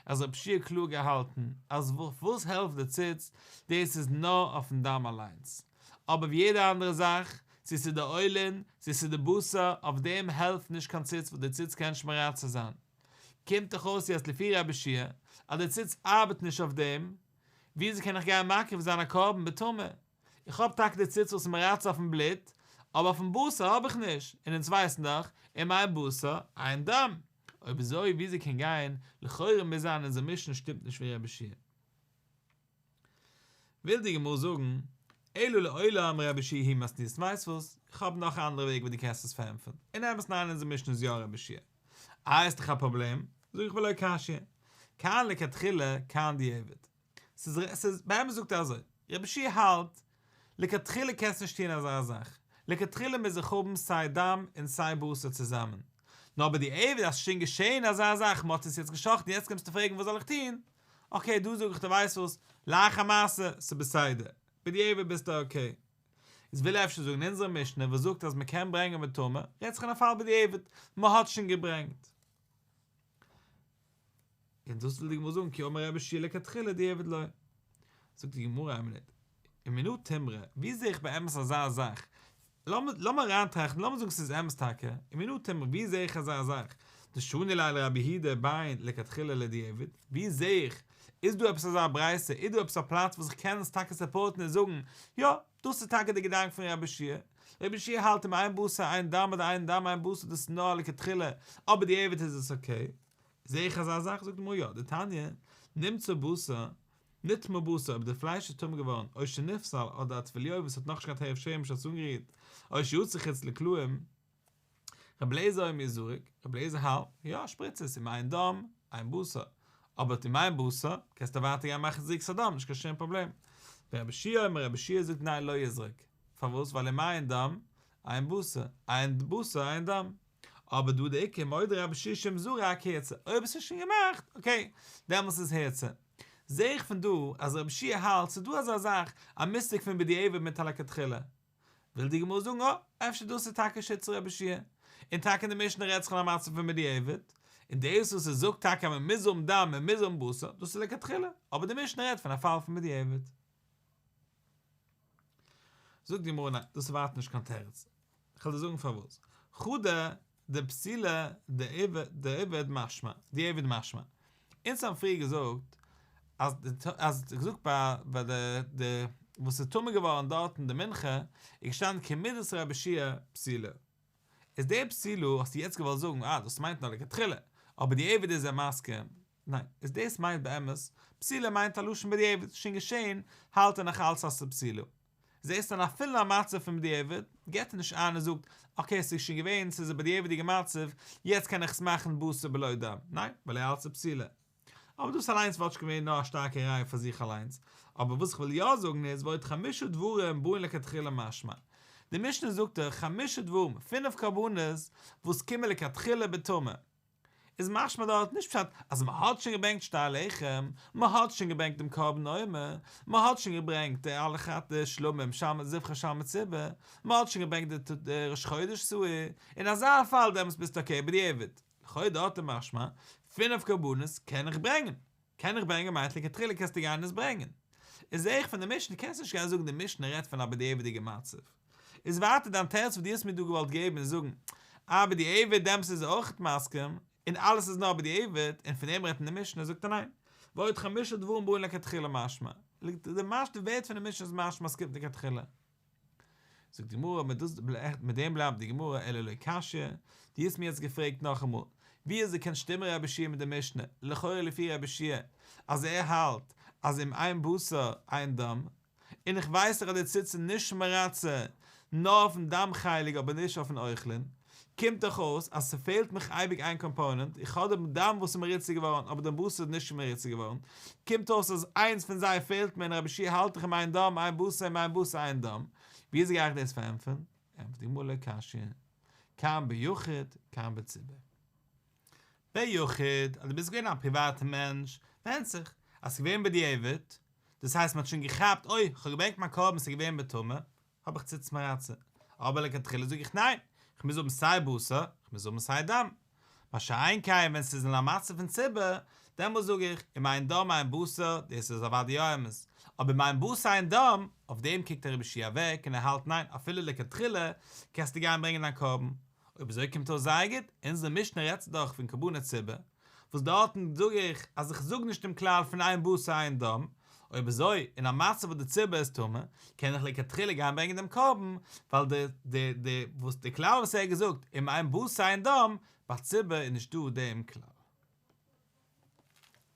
אז רבי יהושע האט קלאר געהאלטן אז וואס העלפט די ציץ, דאס איז נאר אויפן דם אליינס, אבער ווי יעדע אנדערע זאך, צו ס'איז די עולין, צו ס'איז די בשר, אויף דעם העלפט נישט קיין ציץ ווייל די ציץ קען נישט מרצה זיין. קומט דאך אויס יעצט לפי רבי יהושע אז די ציץ ארבעט נישט אויף דעם, וויאזוי קען איך גיין מקריב זיין א קרבן בטומאה? איך האב טאקע די ציץ וואס איז מרצה אויפן בלוט, אבער אויפן בשר האב איך נישט, און אונז ווייסן דאך, אם אין בשר, אין דם. אויב אזוי וויאזוי קען גיין, לכאורה מוז זיין אונזער משנה שטימט נישט ווי רבי יהושע. וויל די גמרא זאגן, אלא לעולם רבי יהושע היא מתניתין, ווייסט וואס, איך האב נאך א אנדערע וועג ווי דו קענסט עס פארענטפערן, אין אמת ניין אונזער משנה איז יא רבי יהושע. איי איז דאך א פראבלעם, זאג איך ולא קשיא, כאן לכתחילה כאן דיעבד. ס'איז ס'איז באמת זאגט ער אזוי, רבי יהושע האלט, לכתחילה קענסט נישט טון אזא זאך, לכתחילה מוז איך האבן סיי דם און סיי בשר צוזאמען, נאר בדיעבד אז ס'איז שוין געשען אזא זאך, מ'האט עס יעצט גע'שחט'ן יעצט קומסטו פרעגן וואס זאל איך טון, okay דא זאג איך דיר ווייסט וואס, לאחר מעשה, ס'בסדר, בדיעבד ביסטו okay. איז וויל ער אפשר זאגן אונזערע משנה וואס זאגט אז מ'קען ברענגען בטומאה, רעדט זיך אין א פאל בדיעבד, מ'האט שוין געברענגט. און דאס וויל די גמרא זאגן כי אמר רבי יהושע לכתחילה דיעבד לא. זאגט די גמרא איין מינוט, ומנא תימרא, ווי זע איך באמת אזא זאך? לאמיר אריינטראכטן, לאמיר זאגן ס'איז אמת טאקע, ומנא תימרא, ווי זע איך אזא זאך? דשני ליה לרבי יהודה בין לכתחילה לדיעבד, ווי זע איך? איז דא עפעס אזא ברייתא, איז דא עפעס א פלאץ וואס איך קען עס טאקע support ן און זאגן, יא, דאס איז טאקע די געדאנק פון רבי יהושע, רבי יהושע האלט אם אין בשר אין דם אדער אין דם אין בשר דאס איז נאר לכתחילה, אבער בדיעבד איז עס okay. זעה איך אזא זאך? זאגט די גמרא יא, דתניא, נמצא בשר, נטמא בשר, אויב די פלייש איז טמא געווארן, או שנפסל, אדער א טבול יום וואס האט נאכנישט געהאט הערב שמש האט עס אנגערירט, או שיצא חוץ לקלעים, רבי אליעזר אומר יזרק, רבי אליעזר האלט, יא, שפריץ עס, אם אין דם, אין בשר. אבער אם אין בשר, קענסטו ווייטער גיין מאכן זריקת הדם, נישט קיין שום פראבלעם. ורבי יהושע אומר, רבי יהושע זאגט ניין לא יזרק. פארוואס? ווייל אם אין דם, אין בשר, אין בשר, אין דם. אבער דא די עיקר מודה רבי יהושע שאם זרק הורצה, אויב עס איז שוין געמאכט, okay, דעמאלס איז הורצה. זעה איך פון דא אז רבי יהושע האלט ס'איז דא אזא זאך, א מושג פון בדיעבד מיט א לכתחילה. וויל די גמרא זאגן, אה, אפשר דאס איז טאקע שיטת רבי יהושע און טאקע אין די משנה רעדט זיך אין א מצב פון בדיעבד, און דאס וואס עס זאגט טאקע אז מען מוז האבן דם, מען מוז האבן בשר, דאס איז לכתחילה, אבער די משנה רעדט פון א פאל פון בדיעבד. זאגט די גמרא ניין, דאס איז ווייטער נישט קיין תירוץ. כ'וועל דיר זאגן פארוואס. חדא דפסולה דיעבד משמע, דיעבד משמע. אונז האבן פריער געזאגט אז אז געזאגט ביי ביי די די וואס איז טמא געווארן דארטן די מנחה איז געשטאנען כמידת רבי יהושע פסולה. איז די פסולה האסטו יעצט געוואלט זאגן אה דאס מיינט נאר לכתחילה, אבער דיעבד איז ער מסכים. ניין, איז דאס מיינט באמת, פסולה מיינט א לשון בדיעבד, שוין געשען, האלט ער נאך אלץ אז ס'איז פסולה. זעסט אז אפילו א מצב פון בדיעבד, געט ער נישט איין און זאגט, okay ס'איז שוין געווען, ס'איז א בדיעבד'יגע מצב, יעצט קען איך עס מאכן בשר בלא דם. ניין, ווייל ער האלט ס'איז פסולה. אבער דאס אליינס וואלט שוין געווען נאר א שטארקע ראיה פאר זיך אליינס. אבער וואס איך וויל יא זאגן איז, ועוד חמשה דברים באין לכתחילה משמע. די משנה זאגט דאך חמשה דברים, פינף קרבנות, וואס קומען לכתחילה בטומאה. איז משמע דארט נישט פשט אז מען האט שוין געברענגט שתי הלחם, מען האט שוין געברענגט דעם קרבן עומר, מען האט שוין געברענגט די אלע חטא שלמים שם זבחי שלמי ציבור, מען האט שוין געברענגט די ראש חודש שעיר, אין אזא פאל דעמאלטס ביסטו okay בדיעבד, לכאו' דארט איז משמע, פינף קרבנות קען איך ברענגען, קען איך ברענגען מיינט לכתחילה קענסטו גיין עס ברענגען. איז זעה איך פון די משנה קענסט נישט גיין זאגן די משנה רעדט פון א בדיעבד'יגע מצב. איז ווייטער דיין תירוץ וואס דו האסט מיר דא געוואלט געבן און זאגן אה בדיעבד דעמאלטס איז ער אויכעט מסכים און אלעס איז נאר בדיעבד און פון דעם רעדט אין די משנה זאגט ער ניין ועוד חמשה דברים באין לכתחילה משמע די משמע די ווערט פון די משנה איז משמע אז ס'קומט לכתחילה. זאגט די גמרא מיט דאס מיט דעם בלייבט די גמרא אלא לא קשיא, דו האסט מיר יעצט געפרעגט נאכאמאל ווי אזוי קען שטימען רבי יהושע מיט די משנה, לכאורה לפי רבי יהושע אז ער האלט אז אם אין בשר אין דם, און איך ווייס דאך אז די ציץ איז נישט מרצה נאר אויפן דם חלק אבער נישט אויפן אוכלין, קומט דאך אויס אז ס'פעלט מיך אייביג איין component, איך האב דעם דם וואס איז מרוצה געווארן אבער דעם בשר איז נישט מרוצה געווארן, קומט אויס אז איינס פון זיי פעלט מיר און רבי יהושע האלט דאך אם אין דם אין בשר אם אין בשר אין דם, וויאזוי גיי איך דאס פארענטפערן? ענטפערט די גמרא לא קשיא, כאן ביחיד כאן בציבור. ביחיד, אז דו ביסט געווען א פריוואטע מענטש, ווענדט זיך, אז ס'איז געווען בדיעבד, דאס הייסט מ'האט שוין געכאפט אוי, כ'האב געברענגט מיין קרבן ס'איז געווען בטומאה, האב איך ציץ מרצה. אבער לכתחילה זאג איך ניין, כ'מוז האבן סיי בשר, כ'מוז האבן סיי דם. מה שאין כן ווען ס'איז אין א מצב פון ציבור, דעמאלס זאג איך, אם אין דם אין בשר, דאס איז אוודאי יא אמת, אבער אם אין בשר אין דם, אויף דעם קוקט רבי יהושע אוועק און ער האלט ניין, אפילו לכתחילה קענסטו גיין ברענגען דיין קרבן. אויב אזוי קומט אויס זייער גוט, אונזער משנה רעדט דאך פון קרבנות ציבור. וואס דארטן זאג איך אז איך זאג נישט דעם כלל פון אין בשר אין דם, אויב אזוי, אין א מצב וואס די ציבור איז טמא, קען איך לכתחילה גיין ברענגען דעם קרבן, ווייל די די די וואס די כלל וואס ער האט געזאגט אם אין בשר אין דם, ביי ציבור איז נישטא דעם כלל.